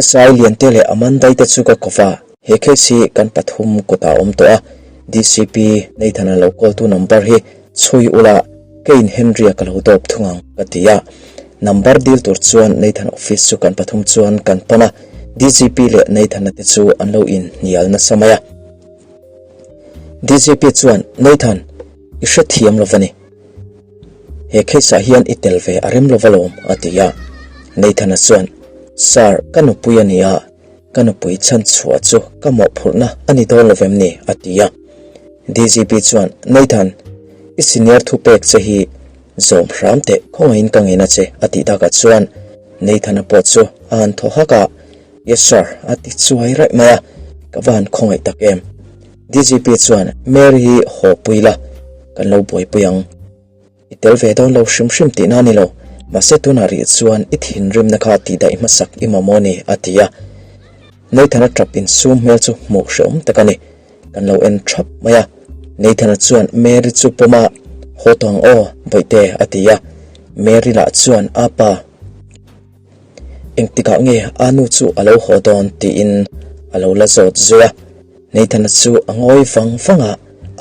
SI Liante leh Amandai te chu ka kawp a, he case hi kan pathum kutah a awm tawh a, DCP Nathan-a lo call tu number hi chhui ula, keiin Henry-a ka lo dawp thung ang, ka ti a. Number dil tur chuan Nathan office chu kan pathum chuan kan pan a, DGP leh Nathan-a te chu an lo inhnial nasa mai a. DGP chuan, Nathan, i hrethiam lo va ni. He case ah hian i tel ve a rem lo va lawm, a ti a. Nathan-a chuan, Sir, ka nupui a ni a, ka nupui chhan chhuah chu ka mawhphurhna a ni dawn lo vem ni, a ti a. DGP chuan, Nathan, i senior thupek che hi zawm hram teh, khawngaihin ka ngen a che, a tih takah chuan Nathan-a pawh chu a han thaw hak a. Yes sir, a ti chuai raih mai a, ka va han khawngaih tak em. DGP chuan Mary hi haw pui la, kan lo buaipui ang. I tel ve dawn lo hrim hrim tihna a ni lo, mahse tunah rih chuan i thinrimna kha tihdaih hmasak i mamawh a ni, a ti a. Nathan-a tap insum hmel chu hmuh hrehawm tak a ni. Kan lo en thap mai a. Nathan-a chuan Mary chu pawm a, Haw tawh ang aw, bawihte, a ti a. Mary lah chuan, Apa. Engtikah nge a nu chu a lo haw dawn tiin a lo la zawt zui a. Nathan-a chu a ngawi vang vang a,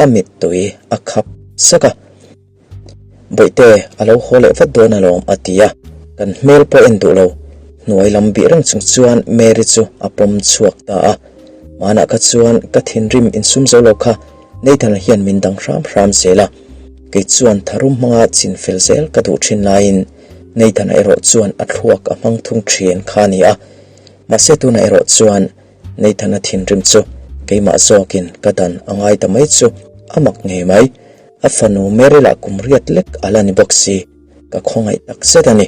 a mittui a khap sak a. Bawihte, a lo haw leh vat dawn alawm a ti a, kan hmel pawh en duh lo. Hnuai lam bih reng chung chuan Mary chu a pawm chhuak ta a. Hmanah kha chuan ka thinrim insum zo lo kha Nathan-a hian min dang hram hram zel a. Kei chuan tharum hmanga chin fel zel ka duh thin laiin Nathan-a erawh chuan a thluak a hmang thung thin kha a ni a. Mahse tunah erawh chuan Nathan-a thinrim chu keimah zawkin ka dan a ngai ta mai chu a mak ngei mai. A fanu Mary lah kum riat lek a la ni bawk si, ka khawngaih tak zet a ni.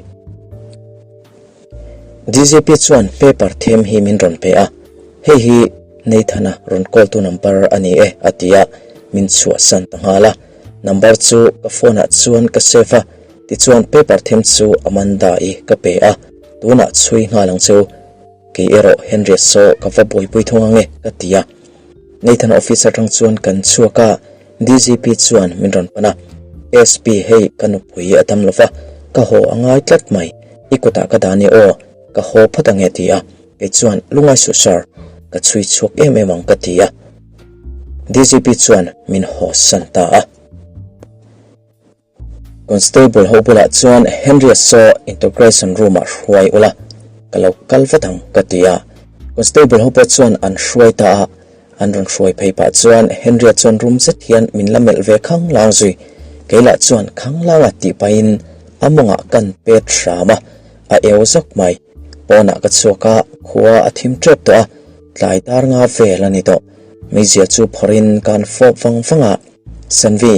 DGP chuan paper them hi min rawn pe a, hei hi Nathan-a rawn call tu number a ni e a ti a, min chhuahsan ta nghal a. Number chu ka phone ah chuan ka save a, tichuan paper them chu Amanda-i ka pe a, tunah chhui nghal ang cheu. Kei erawh Henry-a saw ka va buaipui thung ange ka ti a. Nathan office atang chuan kan chhuak a, DGP chuan min rawn pan a, SP hei ka nupui a dam lova, ka haw a ngai tlat mai, i kutah ka dah nia aw, ka haw phawt ange a ti a, kei chuan lungai suh sir, ka chhui chhuak em em ang ka ti a. DGP chuan min haw san ta a. Constable ho bulah chuan Henry-a saw integration room-ah hruai ula, ka lo kal vat ang ka ti a. Constable ho pawh chuan an hruai ta a, an rawn hruai phei pah chuan Henry-a chuan room zet hian min la melh ve khang lang zui. Kei lah chuan khang langa tih pahin a mawngah kan pet hram a, a eu zawk mai. Pawnah ka chhuak a, khua a thim tep tawh a, tlai dar nga vel a ni tawh. Meizia chu phawrhin ka han fawp vang vang a. Sanvi,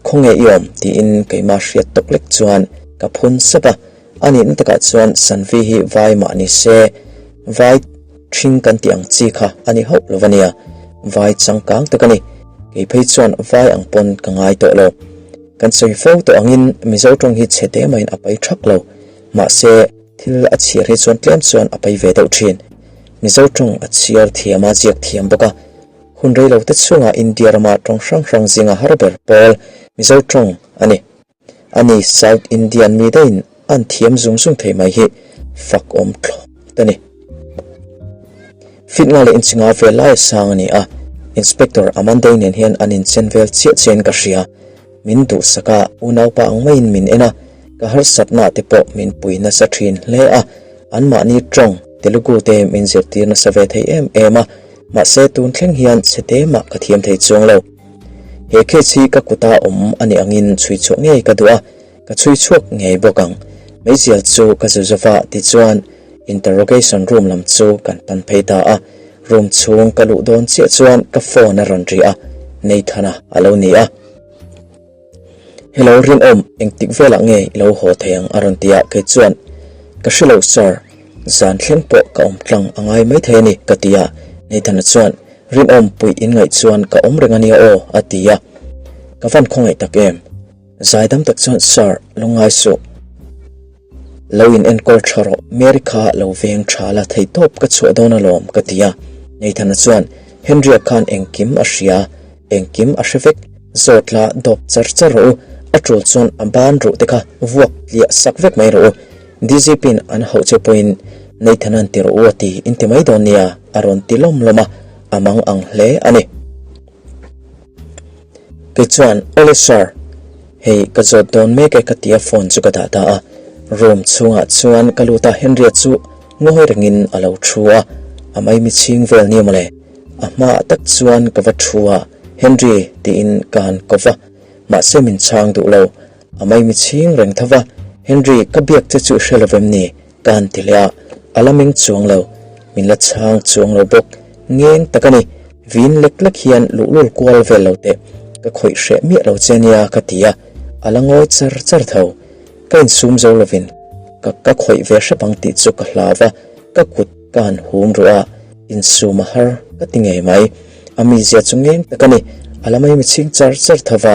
khawnge i awm? tiin keimah hriat tawk lek chuan ka phun sap a. A nihna takah chuan Sanvi hi vai mah ni se, vai ṭhing kan tih ang chi kha a ni hauh lo a nia. Vai changkang tak a ni. Kei phei chuan vai ang pawn ka ngai tawh lo. Kan sawi fo tawh angin Mizo ṭawng hi chhe te maiin a pai ṭhak lo. Mahse, thil a chhiar hi chuan tlem chuan a pai ve deuh ṭhin. Mizo ṭawng a chhiar thiam a, ziak thiam bawk a. Hun rei lo te chhungah India rama tawng hrang hrang zinga har ber pawl Mizo tawng a ni. A ni South Indian mi daihin an thiam zung zung thei mai hi fak awm thlawt a ni. Fit nga leh inchi nga vel laia sang a ni a, Inspector Amandei nen hian an inchen vel chiah chiahin ka hria. Min duhsak a, unaupa ang maiin min en a, ka harsatna te pawh min pui nasa thin hle a, anmahni tawng Telugu te min zirtir nasa ve thei em em a, Mahse tun thleng hian chhe te mah ka thiam thei chuang lo. He case hi ka kuta awm a nih angin chhui chhuah ngei ka duh a, ka chhui chhuak ngei bawk ang. Meizial chu ka zu zova tichuan interrogation room lam chu kan pan phei ta a. Room chhung ka luh dawn chiah chuan ka phone a rawn ri a, Nathan-a a lo ni a. Hello Rinawm, engtik velah nge i lo haw thei ang a rawn ti a, kei chuan ka hre lo sir, zan thleng pawh ka awm tlang a ngai maithei a ni ka ti a, Nathan-a chuan Rinawm puih in ngaih chuan ka awm reng a nia aw a ti a, ka van khawngaih tak em? Zaidam tak chuan sir, lungngai suh. Lo in enkawl tha rawh, Mary kha lo veng tha la thei tawp ka chhuah dawn alawm ka ti a. Nathan-a chuan Henry-a khan engkim a hria, engkim a hre vek, zawt la dawp char char rawh u, a tul chuan a ban ruh te kha vuak tliah sak vek mai rawh u, DGP-in an hauh che pawhin Nathan-a'n ti rawh u a ti in ti mai dawn nia a rawn ti lawm lawm a, a mang ang hle a ni. Kei chuan, Awle sir, hei ka zawt dawn mek e ka ti a phone chu ka dah ta a. Room chhungah chuan ka lut a, Henry-a chu ngawi rengin a lo thu a, a maimi chhing vel nia mawle. A hmaah tak chuan ka va thu a, Henry tiin ka han ko va, mahse min chhang duh lo. A maimi chhing reng tho va, Henry ka biak che chu i hre lo vem ni? Ka han ti leh a, a la meng chuang lo, min la chhang chuang lo bawk, ngeng tak a ni, vin lek lek hian luhlul kual vel lo teh, ka khawih hreh miah lo che nia ka ti a, a la ngawi char char tho. Ka insum zo lovin ka ka khawih ve hrep ang tih chu ka hlau a, ka kut ka han hum ruh a, insum a har ka ti ngei mai. A mizia chu ngeng tak a ni, a la mai michhing char char tho va,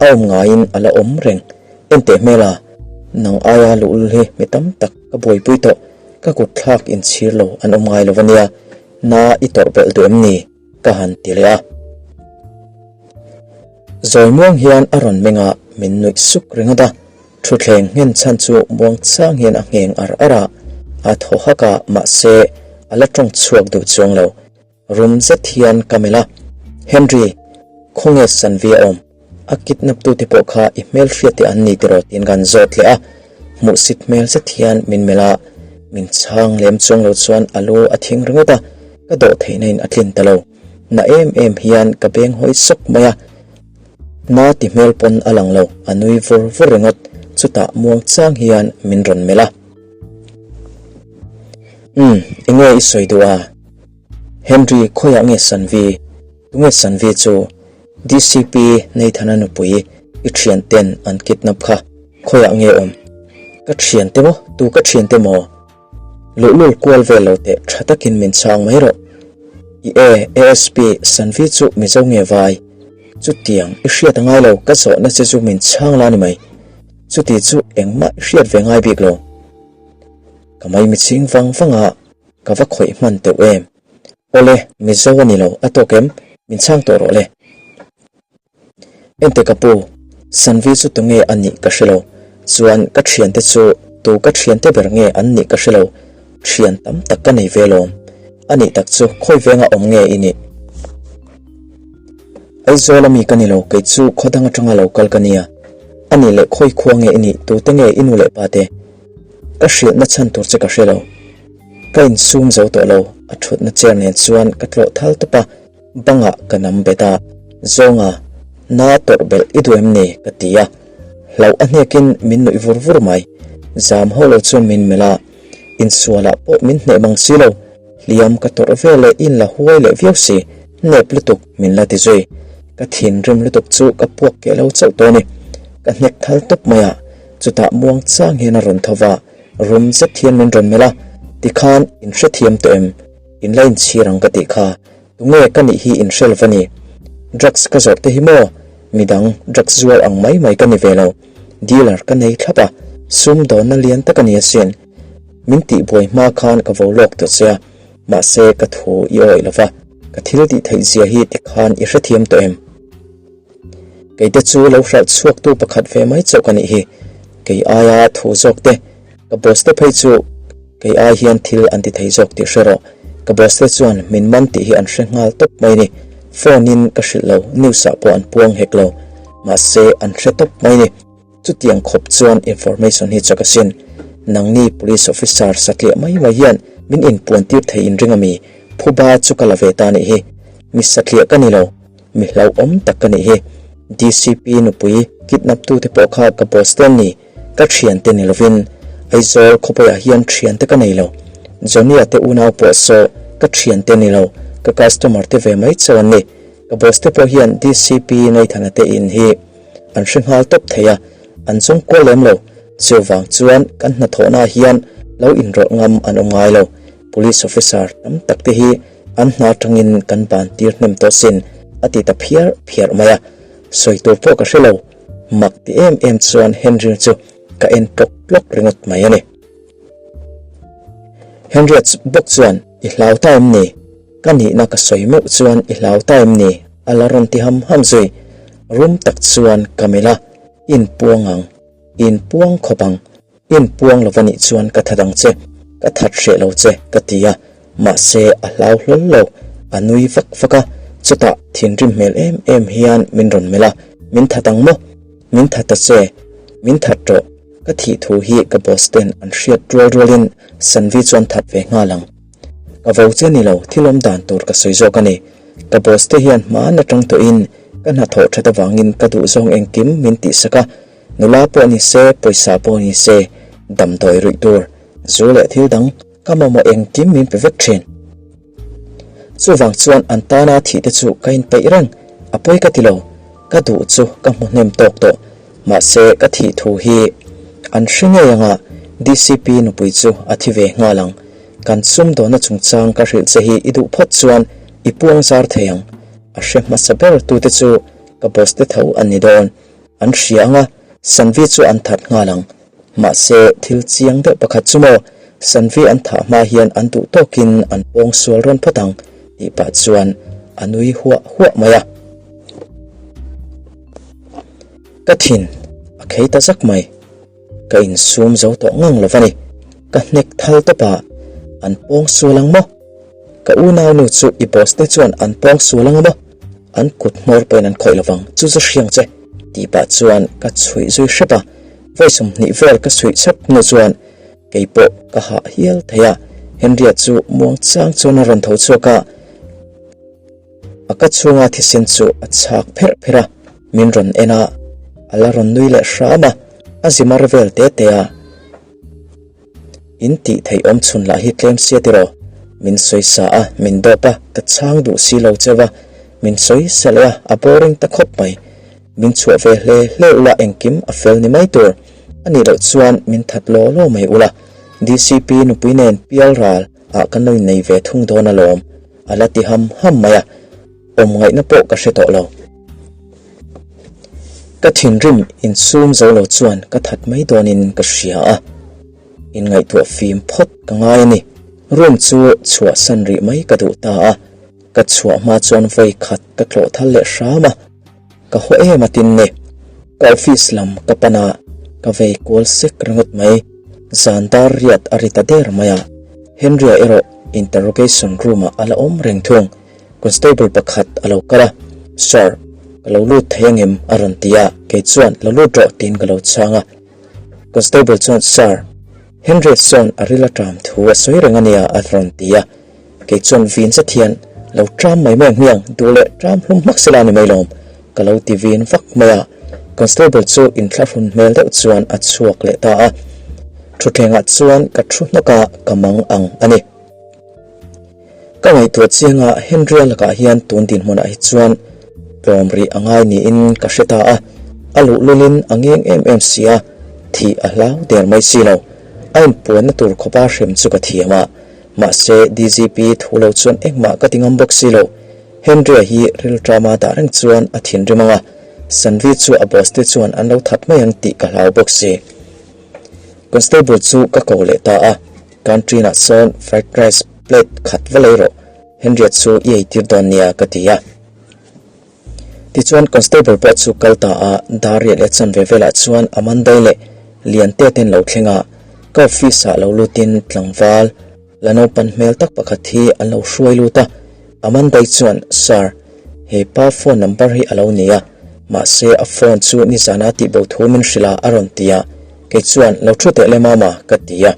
a awm ngaiin a la awm reng. Enteh hmel a, nang aia luhlul hi mi tam tak ka buaipui tawh, ka kut thlak inchhir lo an awm ngai lo a nia, na i tawrh belh duh em ni? ka han ti leh a. Zawi muang hian a rawn meng a, min nuih suk ringawt a, thutthleng nghen chhan chu muang chang hian a ngheng ar ar a. A thaw hak a, mahse a la tawng chhuak duh chuang lo. Rum zet hian ka melh a, Henry, khawnge Sanvi a awm? A kidnap tute pawh kha i hmelhriat te an ni tiraw tiin kan zawt leh a, hmuhsit hmel zet hian min melh a, min chhang lem chuang lo chuan a lu a thing ringawt a, ka dawh theihna in a tlin ta lo. Na em em hian ka beng hawi sawk mai a, na ti hmel pawn a lang lo, a nui vur vur ringawt, chutah muang chang hian min rawn melh a. Umm, enge i sawi duh a? Henry, khawiah nge Sanvi? Tunge Sanvi chu? DCP Nathana nupui i thian ten an kidnap kha khawiah nge awm? Ka thian te maw? Tu ka thian te maw? Luhlul kual vel lo teh tha takin min chhang mai rawh. I e, ASP Sanvi chu Mizo nge vai? Chutiang i hriat a ngai lo, ka zawhna che chu min chhang la ni mai. Chuti chu engmah i hriat ve ngai bik lo. Ka maimichhing vang vang a. Ka va khawih hman teuh em? Awle, Mizo a ni lo, a tawk em? Min chhang tawh rawh le. Ente ka pu, Sanvi chu tunge a nih ka hre lo. Chuan ka thiante chu tu ka thiante ber nge an nih ka hre lo. Thian tam tak ka nei ve lawm. A nih tak chu khawi venga awm nge i nih? Aizawl ami ka ni lo, kei chu khaw dang atanga lo kal ka nia. A nih leh khawi khua nge i nih, tute nge i nu leh pa te? Ka hrilhna chhan tur che ka hre lo. Ka insum zo tawh lo, a thutna chair nen chuan ka tlawh thal tawp a, bangah ka nam bet a, Zawnga, na tawrh belh i duh em ni? ka ti a, hlauh a hnekin min nuih vur vur mai. Zam ho lo chuan min melh a, insualah pawh min hneh mang si lo, hliam ka tawrh ve leh in la huai leh viau si, nep lutuk min la ti zui. Ka thinrim lutuk chu ka puak keh lo chauh tawh a ni. Ka hnek thal tawp mai a, chutah muang chang hian a rawn tho va, Rum zet hian min rawn melh a, tikhan in hrethiam tawh em? In la inchhir ang ka tih kha, tunge ka nih hi in hre lova ni? Drugs ka zawrh te hi maw? Midang drugs zuar ang mai mai ka ni ve lo, dealer ka nei thlap a, sum dawnna lian tak a ni asin. Min tihbuai hma khan ka vo lawk tawh che a, mahse ka thu i awih lova, ka thil tih theih zia hi tikhan i hrethiam tawh em? Keite chu lo hralh chhuaktu pakhat ve mai chauh ka nih hi. Kei aia thu zawk te, ka boss te phei chu kei ai hian thil an ti thei zawk tih hre rawh. Ka boss te chuan min man tih hi an hre nghal tawp mai ni. Phone in ka hrilh lo, news ah pawh an puang hek lo. Mahse an hre tawp mai ni. Chutiang khawp chuan information hi chak asin. Nangni police officer satliah mai mai hian min inpuan tir thei in ring ami? Phuba chu ka la ve ta nih hi. Mi satliah ka ni lo, mi hlauhawm tak ka nih hi. DCP nupui kidnap tute pawh kha ka boss te an ni, ka thiante ni lovin. Aizawl khawpaiah hian thiante ka nei lo. Johnny-a te unau pawh saw ka thiante ni lo, ka customer te ve mai chauh an ni. Ka boss te pawh hian DCP Nathan-a te in hi. An hre nghal tawp thei a, an zawng kual lem lo. Chuvang chuan kan hnathawhnaah hian lo inrawlh ngam an awm ngai lo. Police officer tam tak te hi an hna atangin kan ban tir hnem tawh sin, a ti ta phiar phiar mai a. Sawi tur pawh ka hre lo. Mak ti em em chuan Henry chu ka en tlawk tlawk ringawt mai a ni. Henriette bawk chuan, I hlau ta em ni? Ka nihna ka sawi meuh chuan i hlau ta em ni? A la rawn ti ham ham zui. Rum tak chuan ka melh a, Inpuang ang, inpuang khawp ang, inpuang lo va nih chuan ka that ang che, ka that hreh lo che ka ti a, mahse a hlau hlawl lo, a nui vak vak a, chutah thinrim hmel em em hian min rawn melh a, Min that ang maw? Min that ta che, min that rawh, ka thih thu hi ka boss ten an hriat rual rualin Sanvi chuan that ve nghal ang. Ka vo che ni lo, thil awm dan tur ka sawi zawk a ni. Ka boss te hian hmaan atang tawhin ka hnathawh that avangin ka duhzawng engkim min tihsak a, nula pawh ni se, pawisa pawh ni se, damdawi ruih tur, zu leh thil dang ka mamawh engkim min pe vek thin. Chuvang chuan an tana thih te chu ka inpeih reng, a pawi ka ti lo, ka duh chu ka hmu hnem tawk tawh. Mahse ka thih thu hi an hre ngei anga DCP nupui chu a thi ve nghal ang. Kan sumdawhna chungchang ka hrilh che hi i duh phawt chuan i puang zar thei ang. A hre hmasa ber tute chu ka boss te tho an ni dawn. An hria anga Sanvi chu an that nghal ang. Mahse thil chiang deuh pakhat chu maw Sanvi an thah hma hian an duh tawkin an pawng sual rawn phawt ang tih pah chuan a nui huah huah mai a. Ka thin a khei ta zak mai. Ka insum zo tawh ngang lo va ni. Ka hnek thal tawp a, an pawng sual ang maw? Ka unaunu chu i boss te chuan an pawng sual ang maw? An kut hmawr pawhin an khawih lovang, chu chu hriang che, tih pah chuan ka chhuih zui hrep a, vawi 20 vel ka chhuih chhep hnu chuan kei pawh ka hah hial thei a, Henry-a chu muangchang chuan a rawn tho chhuak a, A ka chhunga thisen chu a chhak pherh pherh a, min rawn en a, a la rawn nui leh hram a, a zi mar vel te te a. In tih theih awm chhun lah hi tlem sia tiraw? Min sawi sa a, min dawp a, ka chhang duh si lo cheu a, min sawi sa leh a, a boring ta khawp mai. Min chhuah ve hle hle ula engkim a fel ni mai tur. A nih loh chuan min that law law mai ula, DCP nupui nen pial ral ah kan lo innei ve thung dawn alawm. A la ti ham ham mai a, awm ngaihna pawh ka hre tawh lo. Ka thinrim insum zo lo chuan ka that mai dawnin ka hria a, inngaihtuah fim phawt ka ngai a ni. Room chu chhuahsan rih mai ka duh ta a, ka chhuah hma chuan vawi khat ka tlawh thal leh hram a, ka haw em a tin ni. Ka office lam ka pan a, ka vei kual sek ringawt mai. Zan dar riat a ri ta der mai a, Henry-a erawh interrogation room-ah a la awm reng thung. Constable pakhat a lo kal a, Sir, ka lo lut thei angem? a rawn ti a, kei chuan lo lut rawh tiin ka lo chhang a. Constable chuan Sir, Henry sawn a ril a ṭam thu a sawi reng ania a rawn ti a, kei chuan vin zet hian lo ṭam mai mai ang hmiang, duh leh ṭam hlum hmak sela a ni mai lawm, ka lo ti vin vak mai a. Constable chu inthlahrun hmel deuh chuan a chhuak leh ta a, thutthlengah chuan ka thu hnawk a, ka mang ang a ni. Ka ngaihtuah chiang a, Henry-a lakah hian tun dinhmunah hi chuan tlawm rih a ngai niin ka hre ta a, a luhlulin a ngeng em em si a, thih a hlau der mai si lo. A inpuanna tur khawpa hrem chu ka thiam a, mahse DGP thu lo chuan engmah ka ti ngam bawk si lo. Henry-a hi rilṭama dah reng chuan a thinrim ang a, Sanvi chu a boss te chuan an lo that mai ang tih ka hlau bawk si. Constable chu ka ko leh ta a. Canteen-ah sawn fried rice plate khat va lei rawh, Henriette chu i eitir dawn nia ka ti a. Tichuan constable pawh chu kal ta a, dar riah leh chanve velah chuan Amandai leh Liante ten lo thleng a, ka office-ah lo lutin tlangval la naupan hmel tak pakhat hi an lo hruai lut a. Amandai chuan, Sir, he pa phone number hi a lo ni a, mahse a phone chu nizana tihbo thu min hrilh a a rawn ti a. Kei chuan lo thu teh le mama ka ti a.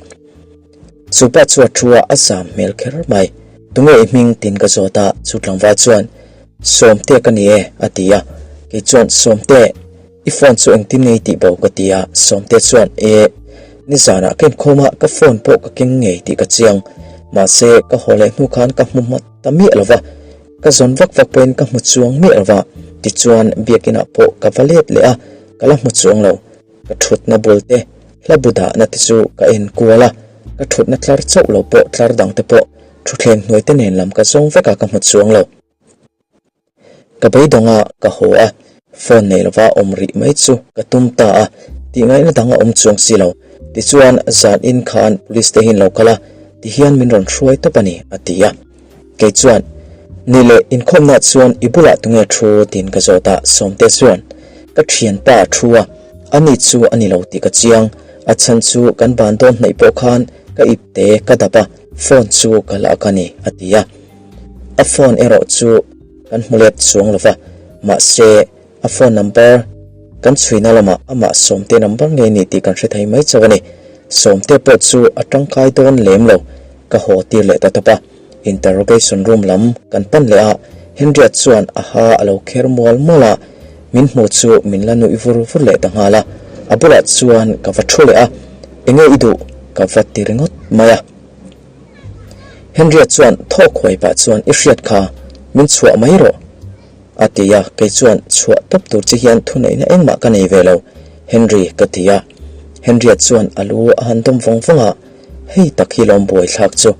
Chu pa chu a thu a, a zam hmel kher mai. Tunge i hming tin ka zawt a, chu tlangval chuan Sawmte ka ni e a ti a. Kei chuan Sawmte, i phone chu engtin nge i tih bo ka ti a. Sawmte chuan E, nizanah ka inkhawm a, ka phone pawh ka keng ngei tih ka chiang. Mahse, ka haw leh hnu khan ka hmu hmat ta miah lo va. Ka zawn vak vak pawhin ka hmu chuang miah lo va. Tichuan biakinah pawh ka va let leh a, ka la hmu chuang lo. Ka thutna bul te, hla bu dahna te chu ka en kual a, ka thutna tlar chauh lo pawh tlar dang te pawh thutthleng hnuai te nen lam ka zawng vek a ka hmu chuang lo. Ka beidawng a, ka haw a, phone nei lova awm rih mai chu ka tum ta a, tih ngaihna dang a awm chuang si lo. Tichuan zan in khan police te hian lo kal a, tihian min rawn hruai tawp a ni, a ti a. Kei chuan, Ni leh, inkhawmnaah chuan i bulah tunge thu? tiin ka zawt a, Sawmte chuan, Ka thianpa a thu a, ani chu a ni lo tih ka chiang. A chhan chu kan ban dawn hnaih pawh khan ka ipte ka dap a, phone chu ka la ak a ni, a ti a. A phone erawh chu kan hmu let chuang lo va, mahse, A phone number kan chhuina lamah amah Sawmte number ngei ni tih kan hre thei mai chauh a ni. Sawmte pawh chu a tangkai dawn lem lo, ka haw tir leh ta tawp a. Interrogation room lam kan pan leh a, Henriat chuan a ha a lo kher mual mual a, min hmu chu min la nuih vur vur leh ta nghal a. A bulah chuan ka va thu leh a, Enge i duh? ka va ti ringawt mai a. Henriat chuan thawk huai pah chuan I hriat kha, min chhuah mai rawh. A ti a, kei chuan chhuah tawp tur che hian thuneihna engmah ka nei ve lo, Henry ka ti a. Henry-a chuan a lu a han dawm vawng vawng a, Hei tak hi lawm buaithlak chu.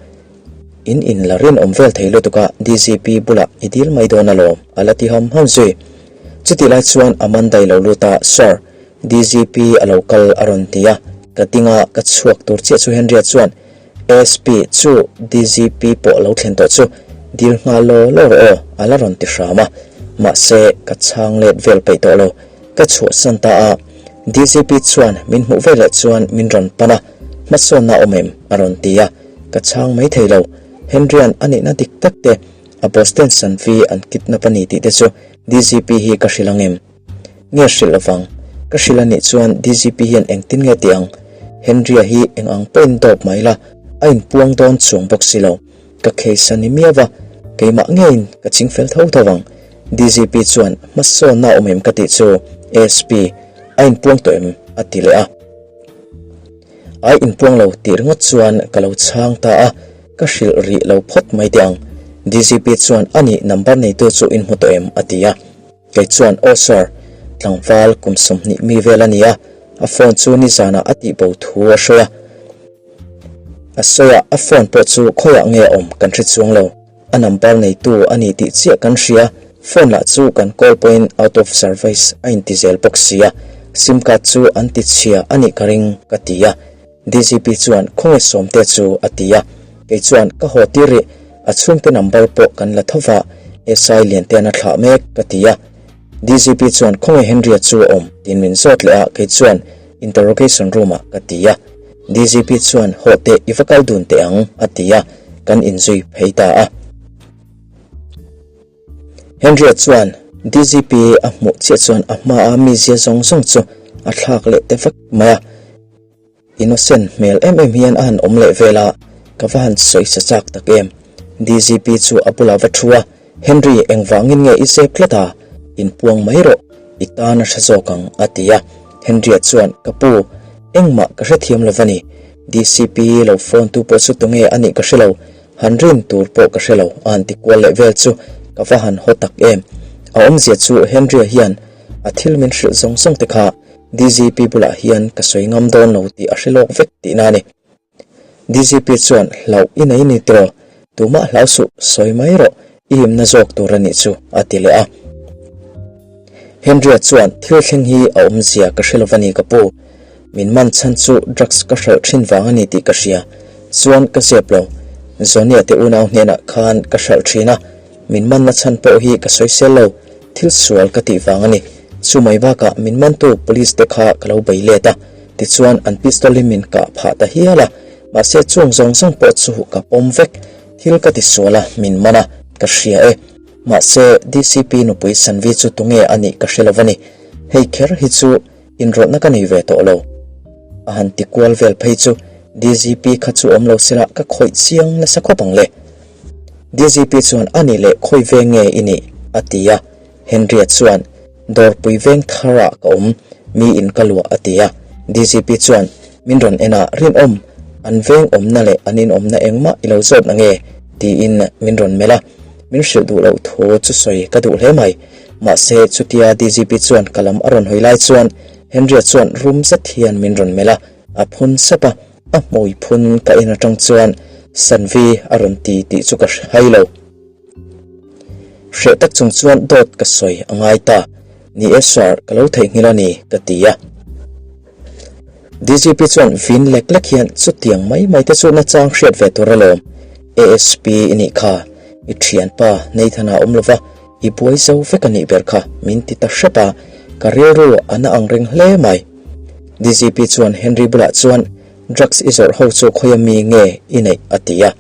In in la rinawm vel thei lutuk a, DGP bulah i dil mai dawn alawm, a la ti ham ham zui. Chutih lai chuan Amanda i lo lut a, Sir, DGP a lo kal a rawn ti a, ka ding a, ka chhuak tur chiah chu Henry-a chuan, ASP chu DGP pawh lo thlen tawh chu dil nghal law law rawh aw, a la rawn ti hram a. Mahse, ka chhang let vel peih tawh lo. Ka chhuahsan ta a. DGP chuan min hmuh veleh chuan min rawn pan a. Hmasawnna awm em? a rawn ti a, ka chhang mai thei lo. Henry-a'n a nihna dik tak te, a boss ten Sanvi an kidnap a ni tih te chu DGP hi ka hrilh ang em? Nge hrilh lovang? Ka hrilh a nih chuan DGP hian engtin nge tih ang? Henry-a hi eng ang pawhin dawp mai la, a inpuang dawn chuang bawk si lo. Ka case a ni miau va, keimah ngeiin ka ching fel tho tho ang. DGP chuan hmasawnna a awm em ka tih chu ASP a inpuang tawh em? a ti leh a. Ai inpuang lo tih ringawt chuan ka lo chhang ta a, ka hrilh rih lo phawt mai teh ang. DGP chuan a nih number neitu chu in hmu tawh em? a ti a. Kei chuan aw sir, tlangval kum 20 mi vel a ni a, a phone chu nizanah a tihbo thu a hrawi a. A sawi a, a phone pawh chu khawiah nge a awm kan hre chuang lo. A number neitu a ni tih chiah kan hria, phone lah chu kan call pawhin out of service a inti zel bawk si a, sim card chu an ti chhia a nih ka ring ka ti a. DGP chuan khawnge sawmte chu a ti a, kei chuan ka haw tir rih, a chhungte number pawh kan la tho va, SI Liantean a thlah mek ka ti a. DGP chuan khawnge Henry-a chu a awm tiin min zawt leh a, kei chuan interrogation room-ah ka ti a. DGP chuan haw teh i va kal dun teh ang a ti a, kan inzui phei ta a. Henry-a chuan DGP a hmuh chiah chuan a hmaa mizia zawng zawng chu a thlak leh ta vek mai a. Innocent hmel em em hian a han awm leh vel a, ka va han sawi sa chak tak em. DGP chu a bulah va thu a, Henry engvangin nge i zep tlat a, inpuang mai rawh, i tan a hre zawk ang a ti a. Henry-a chuan, Ka pu, engmah ka hrethiam lo va ni. DCP lo phone tu pawh chu tunge a nih ka hre lo, han rin tur pawh ka hre lo a han ti kual leh vel chu ka va han haw tak em. A awmzia chu Henry-a hian a thil min hrilh zawng zawng te kha DGP bulah hian ka sawi ngam dawn lo tih a hre lawk vek tihna a ni. DGP chuan hlauh i nei ni tiraw? Tumah hlau suh, sawi mai rawh, i himna zawk tur a nih chu, a ti leh a. Henry-a chuan thil thleng hi a awmzia ka hre lova ni ka pu. Min man chhan chu drugs ka hralh thin vang a ni tih ka hria. Chuan ka zep lo. Johnny-a te unau hnenah khan ka hralh thin a, min manna chhan pawh hi ka sawisel lo. Thil sual ka tih vang a ni. Chu mai bakah min mantu police te kha ka lo bei let a, tichuan an pistol in min kah phah ta hial a, mahse chung zawng zawng pawh chu ka pawm vek. Thil ka ti sual a, min man a, ka hria e. Mahse DCP nupui Sanvi chu tunge a nih ka hre lo a ni. Hei kher hi chu inrawlhna ka nei ve tawh lo. A han ti kual vel phei chu DGP kha chu awm lo sela ka khawih chiang nasa khawp ang le. DGP chuan a nih leh khawi veng nge i nih? a ti a. Henry-a chuan, Dawrpui veng tharah ka awm, mi in ka luah a ti a. DGP chuan, Min rawn en a, rinawm, an veng awmna leh an inawmna engmah i lo zawt na nge? tiin min rawn melh a. Min hrilh duh loh thu chu sawi ka duh hle mai. Mahse, chutia DGP chuan ka lam a rawn hawi lai chuan Henry-a chuan rum zet hian min rawn melh a, a phun sap a. A hmui phun ka en atang chuan Sanvi a rawn ti tih chu ka hre hai lo. Hreh tak chung chuan dawt ka sawi a ngai ta. Ni e sir, ka lo theihnghilh a ni ka ti a. DGP chuan vin lek lek hian chutiang mai mai te chu nachang hriat ve tur alawm. ASP i nih kha, i thianpa Nathan-a awm lova i buai zo vek a nih ber kha min ti ta hrep a, ka rilru a na ang reng hle mai. DGP chuan Henry bulah chuan drugs i zawrh ho chu khawia mi nge i neih a ti a.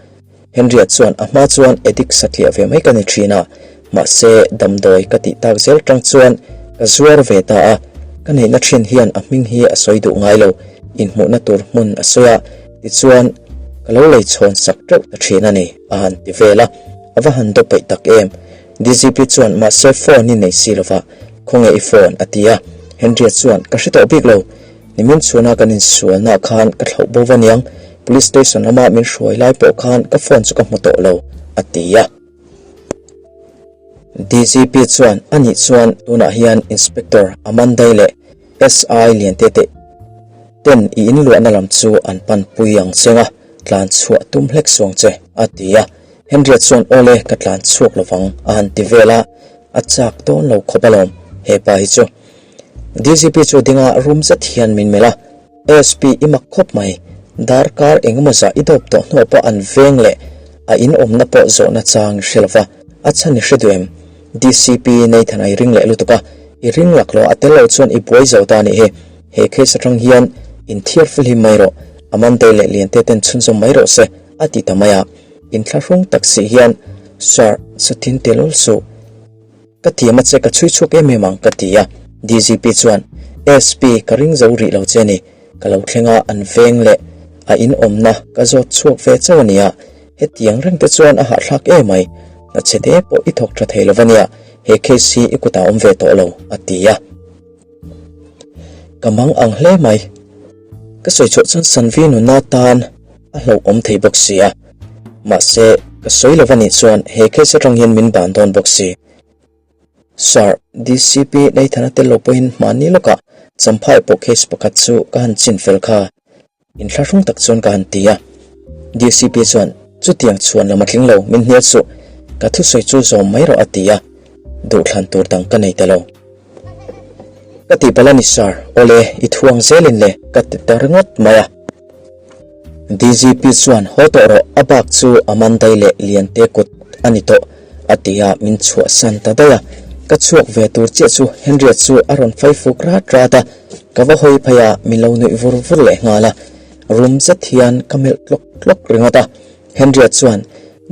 Henry-a chuan a hma chuan addict satliah ve mai ka ni thin a, mahse damdawi ka tih tak zel tang chuan ka zuar ve ta a, ka neihna thin hian a hming hi a sawi duh ngai lo, inhmuhna tur hmun a sawi a, tichuan ka lo lei chhawn sak teuh ta thin a ni a han ti vel a, a va han daw peih tak em. DGP chuan mahse phone i nei si lova, khawnge i phone a ti a, Henry-a chuan ka hre tawh bik lo, Nimin chhuna kan insualnaah khan ka thlauh bo va niang, Police Station lama min hruai lai pawh khan ka phone chu ka hmu tawh lo, a ti a. DGP chuan a nih chuan tunah hian Inspector Amandai leh SI Liante te ten i inluahna lam chu an panpui ang cheng a, tlan chhuah tum hlek suang che, a ti a. Henry-a chuan awle ka tlan chhuak lovang a han ti vel a, a chak dawn lo khawp alawm hepa hi chu. DGP chu dinga room zet hian min melh a, ASP i mak khawp mai, darkar engemaw zah i dawp tawh hnuah pawh an veng leh a in awmna pawh zawhna chang i hre lova, a chhan i hre duh em? DCP Nathan a i ring leh lutuk a, i ring lak lo a tel lo chuan i buai zo ta a nih hi, he case atang hian inthiar fihlim mai rawh. Amandei leh Liante ten chhunzawm mai rawh se, a ti ta mai a. Inthlahrung tak si hian, Sir, chutin ti lul suh. Ka thiam a che, ka chhui chhuak em em ang, ka ti a. DGP chuan, SP, ka ring zo rih lo che a ni. Ka lo thleng a, an veng leh a in awmna ka zawt chhuak ve chauh a nia. Hetiang reng te chuan a hahthlak em mai. Hna chhe te pawh i thawk tha thei lo va nia, he case hi i kutah awm ve tawh lo, a ti a. Ka mang ang hle mai. Ka sawi chhuah chuan Sanvi nuna tan a hlauhawm thei bawk si a. Mahse, ka sawi lo va nih chuan he case atang hian min ban dawn bawk si. Sir, DCP Nathan-a tel lo pawhin hmanni lawkah Champhai pawh case pakhat chu ka han chin fel kha. Inthlahrung tak chuan ka han ti a. DCP chuan, Chutiang chhuan lam a tling lo, min hnial suh. Ka thusawi chu zawm mai rawh a ti a. Duhthlan tur dang ka nei ta lo. Ka tih palh a ni sir, awle i thuang zelin le ka ti ta ringawt mai a. DGP chuan, Haw tawh rawh, a bak chu Amandai leh Liante kut a ni tawh a ti a, min chhuahsan ta daih a. Ka chhuak ve tur chiah chu Henriette chu a rawn fai fuk rat rat a. Ka va hawi phei a, min lo nuih vur vur leh nghal a. Rum zet hian ka melh tlawk tlawk ringawt a. Henriette chuan,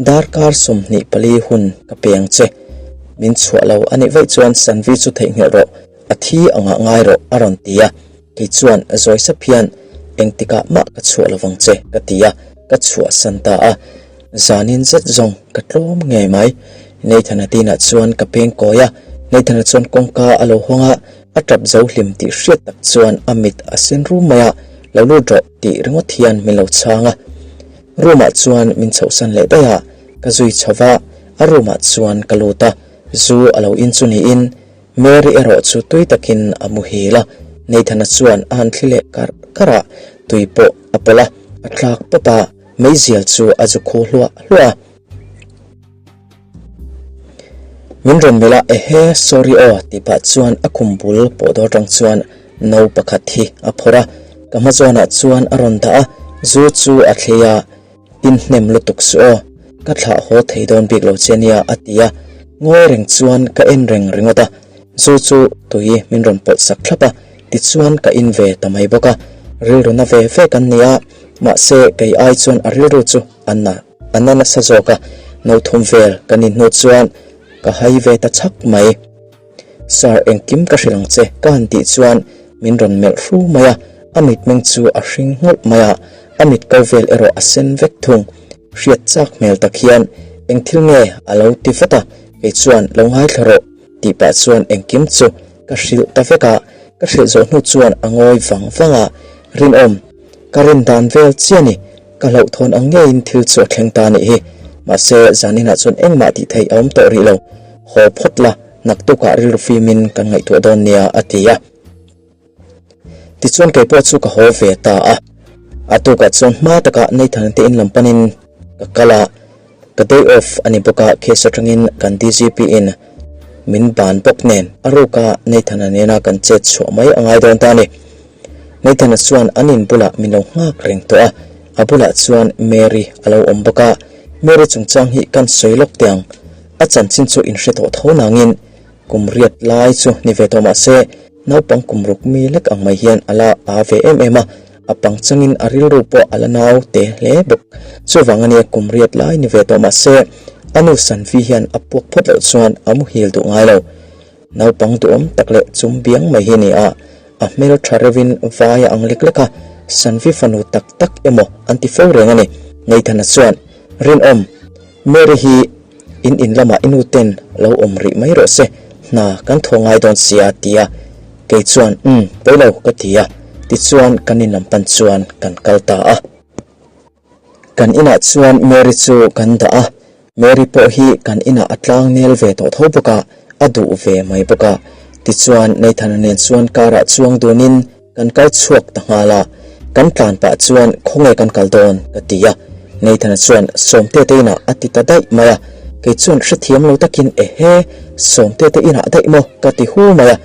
Darkar 24 hun ka pe ang che. Min chhuah lo a nih vaih chuan Sanvi chu theihnghilh rawh, a thi angah ngai rawh a rawn ti a. Kei chuan zawi sap hian, Engtikah mah ka chhuah lo vang che ka ti a, ka chhuahsan ta a. Zanin zet zawng ka tlawm ngei mai. Nathan-a tinah chuan ka peng kawi a, Nathan-a chuan kawngka a lo hawng a, A tap zo hlim tih hriat tak chuan a mit a sen rum mai a, lo lut rawh tih ringawt hian min lo chhang a. Room ah chuan min chhohsan leh daih a, ka zui chho va, a room ah chuan ka lut a, zu a lo in chu niin Mary erawh chu tui takin a muhil a, Nathan-a chuan a han thli leh karh karh a, tui pawh a pawlh a, a tlak pawp a, meizial chu a zu khu hluah hluah a. Min rawn melh a, Ehe, sorry aw, tih pah chuan a khum bul pawh dawr tang chuan no pakhat hi a phawrh a, ka hma zawnah chuan a rawn dah a, zu chu a thlei a, Inhnem lutuk suh aw, ka thlah haw thei dawn bik lo che nia, a ti a, ngawi reng chuan ka en reng ringawt a, zu chu tui min rawn pawlh sak thlap a, tichuan ka in ve ta mai bawk a, rilru na ve ve kan ni a, mahse kei ai chuan a rilru chu a na. A na nasa zawk a, no thum vel kan inhnu chuan ka hai ve ta chhak mai. Sir, engkim ka hrilh ang che ka han tih chuan min rawn melh hru mai a, a mitmeng chu a hring nghulh mai a, a mit ko vel erawh a sen vek thung. Hriat chak hmel tak hian eng thil nge a lo ti vat a, kei chuan lo ngaithla rawh tih pah chuan engkim chu ka hrilh ta vek a, ka hrilh zawh hnu chuan a ngawi vang vang a, Rinawm, Ka rin dan vel chiah a ni, ka hlauhthawn ang ngeiin thil chu a thleng ta a nih hi. Mahse, zaninah chuan engmah tih theih a awm tawh rih lo. Haw phawt la, naktukah rilru fimin kan ngaihtuah dawn nia, a ti a. Tichuan kei pawh chu ka haw ve ta a. A tukah chuan hma takah Nathan te in lam panin ka kal a, ka day off a ni bawk a, case atangin kan DGP in min ban bawk nen a ruka Nathan-a nena kan chet chhuah mai a ngai dawn ta a ni. Nathan-a chuan an in bulah min lo nghak reng tawh a, a bulah chuan Mary a lo awm bawk a, Mary chungchang hi kan sawi lawk teh ang, a chanchin chu in hre tawh tho nangin kum riat lai chu ni ve tawh mahse naupang kum ruk mi lek ang mai hian a la a ve em em a, a pangchangin a rilru pawh a la nau te hle bawk. Chuvang ania kum riat lai ni ve tawh mahse a nu Sanvi hian a puak phawt loh chuan a muhil duh ngai lo. Naupang duhawm tak leh chum biang mai hi a ni a, a hmel tha reuhin vai a ang lek lek a, Sanvi fanu tak tak emaw an ti fo reng a ni. Nathan-a chuan, Rinawm, Mary hi in in lamah i nu ten lo awm rih mai rawh se, hna kan thaw ngai dawn sia a ti a. Kei chuan, Umm, pawi lo ka ti a, tichuan kan in lam pan chuan kan kal ta a. Kan inah chuan Mary chu kan dah a, Mary pawh hi kan inah a tlang nel ve tawh tho bawk a, a duh ve mai bawk a. Tichuan Nathan-a nen chuan car ah chuang dunin kan kal chhuak ta nghal a, kan tlan pah chuan khawnge kan kal dawn ka ti a, Nathan-a chuan Sawmte te inah a ti ta daih mai a, kei chuan hrethiam lo takin ehe Sawmte te inah daih maw ka ti hu mai a,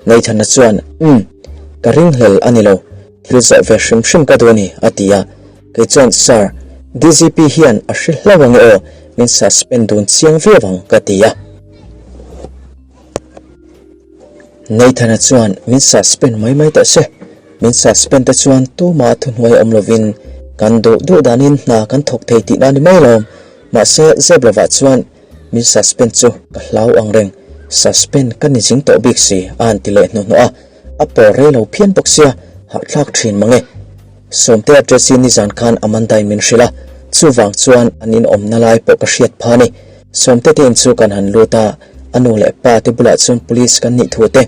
Nathan-a chuan umm ka ringhlel a ni lo. Thil zawh ve hrim hrim ka duh a ni, a ti a. Kei chuan, Sir, DGP hian a hre hlauh ange aw, min suspend dun chiang viau ang, ka ti a. Nathan-a chuan, Min suspend mai mai teh se. Min suspend te chuan tumah thuhnuai awm lovin kan duh duh danin hna kan thawk thei tihna ni mai lo. Mahse, zep lovah chuan min suspend chu ka hlau ang reng. Suspend ka ni zing tawh bik si a han ti leh hnuhnawh a, a pawr rei lo phian bawk sia, hahthlak thin mang e. Sawmtea Tracy nizan khan Amanda in min hrilh a, chuvang chuan an inawmna lai pawh ka hriat pha a ni. Sawmte te in chu kan han lut a, a nu leh pa te bulah chuan police kan nih thu te,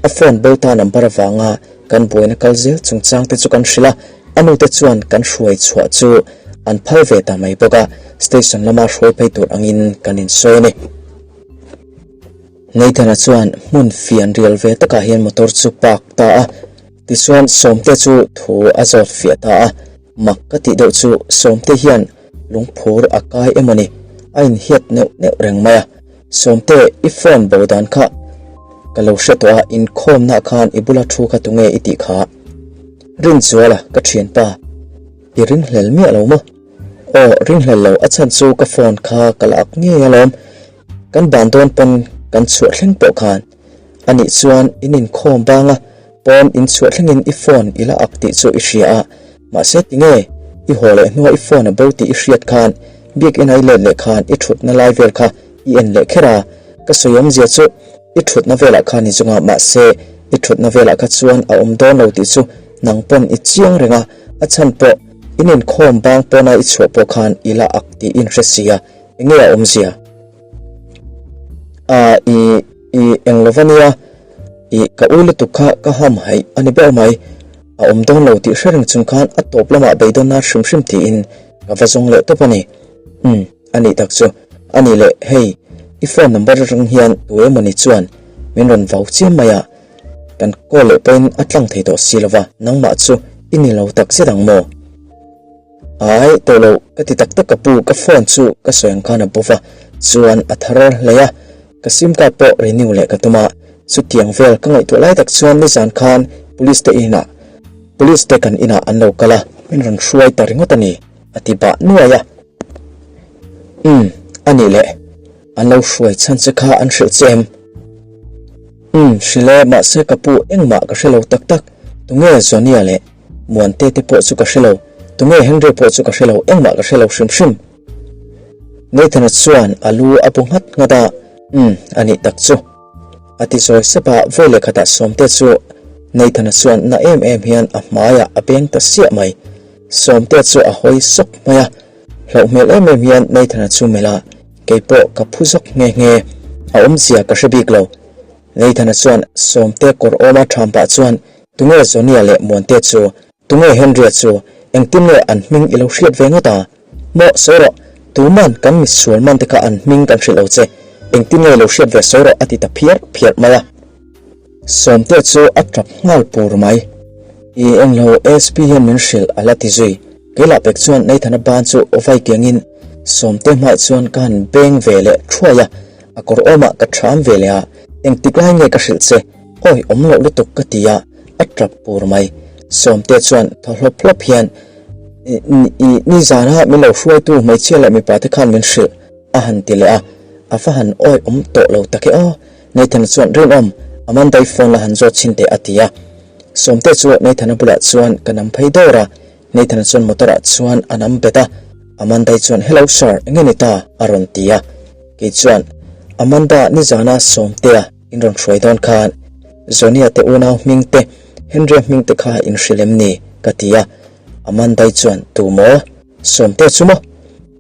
a phone bo ta number avanga kan buaina kal zel chungchang te chu kan hrilh a, a nu te chuan kan hruai chhuah chu an phal ve ta mai bawk a, station lama hruai phei tur angin kan insawi a ni. Nathan-a chuan hmun fian rial ve takah hian motor chu park ta a, tichuan Sawmte chu thu a zawt fiah ta a, mak ka tih deuh chu Sawmte hian lungphur a kai emaw ni, a inhiat neuh neuh reng mai a, Sawmte i phone bo dan kha ka lo hre tawh a, inkhawmna khan i bula thu kha tunge i tih kha? Rinzuala ka thianpa, i ringhlel miah lo maw? Aw, ringhlel lo, a chhan chu ka phone kha ka la ak ngei alawm. Kan ban dawn pawn kan chhuah thleng pawh khan a nih chuan in inkhawm bang a, pawn in chhuah thlengin i phone i la ak tih chu i hria a, mahse tinge i haw leh hnua i phone a bo tih i hriat khan biakinn a i let leh khan i thutna lai vel kha i en leh kher a, ka sawi awmzia chu i thutna velah khan i zung a, mahse i thutna velah kha chuan a awm dawn lo tih chu nang pawn i chiang reng a, a chhan pawh in inkhawm bang pawna i chhuah pawh khan i la ak tih i inhre si a. Enge a awmzia? A i i eng lova nia, i ka ui lutuk kha ka ham haih a ni ber mai. A awm dawn lo tih hre reng chung khan a tawp lamah beidawn nan hrim hrim tiin ka va zawng leh tawp a ni. Umm, a nih tak chu. A nih leh, hei, i phone number atang hian tu emawni chuan min rawn vau chiam mai a, kan call leh pawhin a tlang thei tawh si lova, nangmah chu i ni lo tak zet ang maw? Ai, tawh lo, ka ti tak tak ka pu, ka phone chu ka sawi ang khan a bo va, chuan a thar hlei a, ka sim card pawh renew leh ka tum a, chutiang vel ka ngaihtuah lai tak chuan nizan khan police te inah, police te kan inah an lo kal a, min rawn hruai ta ringawt a ni, a ti bah nuai a. Umm, a nih leh, an lo hruai chhan che kha an hrilh che em? Umm, hrilh e, mahse ka pu engmah ka hre lo tak tak, tunge Zonia leh Muante te pawh chu ka hre lo, tunge Henry pawh chu ka hre lo, engmah ka hre lo hrim hrim. Nathan-a chuan a lu a bu nghat nghat a, Umm, a nih tak chu. A ti zawi sep a, vawi leh khatah Sawmte chu Nathan-a chuan na em em hian a hmaiah a beng ta siah mai. Sawmte chu a hawi sawk mai a, hlauh hmel em em hian Nathan-a chu melh a, keipawh ka phu zawk nghe nghe, a awmzia ka hre bik lo. Nathan-a chuan Sawmte kawr awma ṭham pah chuan Tunge Zonia leh Muante chu? Tunge Henry-a chu? Engtin nge an hming i lo hriat ve ngawt a? Maw, sawi rawh. Tuman kan misual man te kha an hming kan hrilh lo che. Engtin nge i lo hriat ve sawi rawh a ti ta phiar phiar mai a. Sawmtea chu a tap nghal pur mai. I englo SP hian min hrilh a la ti zui. Kei lah pek chuan Nathan-a ban chu vai kiangin Sawmte hmaih chuan ka han beng ve leh thuai a, a kawr awmah ka ṭham ve leh a, engtik lai nge ka hrilh che? Awi awm loh lutuk ka ti a, a tap pur mai. Sawmte chuan thaw hlawp hlawp hian, I, i, nizana min lo hruaitu hmeichhia leh mipa te khan min hrilh a han ti leh a, a va han awi awm tawh lo tak e aw. Nathan-a chuan, Rinawm, Amanda-i phone la han zawt chhin teh a ti a. Sawmte chu Nathan-a bulah chuan ka nam phei dawr a, Nathan-a chuan motor ah chuan a nam bet a, Amanda-i chuan, Hello sir, enge ni ta? a rawn ti a. Kei chuan, Amanda, nizana Sawmtea, In rawn hruai dawn khan Zonia te unau hming te, Henry-a hming te kha in hrilh em ni? ka ti a. Amandai chuan, Tu maw? Sawmte chu maw?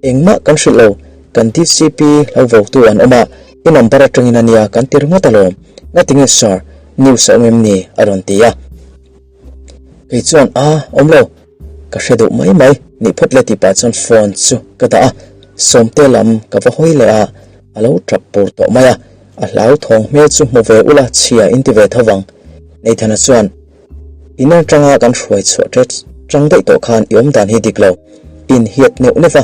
Engmah kan hrilh lo, kan DCP lo votu an awm a, i number atangin a nia kan ti ringawt alawm. Ngatinge sir, news a awm em ni? a rawn ti a. Kei chuan, A, awm lo. Ka hre duh mai mai, nih phawt le tih pah chuan phone chu ka dah a, Sawmte lam ka va hawi leh a, a lo tap pur tawh mai a, a hlauthawng hmel chu hmu ve ula chhia in ti ve tho vang. Nathan-a chuan, In atanga kan hruai chhuah ṭet ṭang daih tawh khan i awm dan hi dik lo, i inhiat neuh neuh va,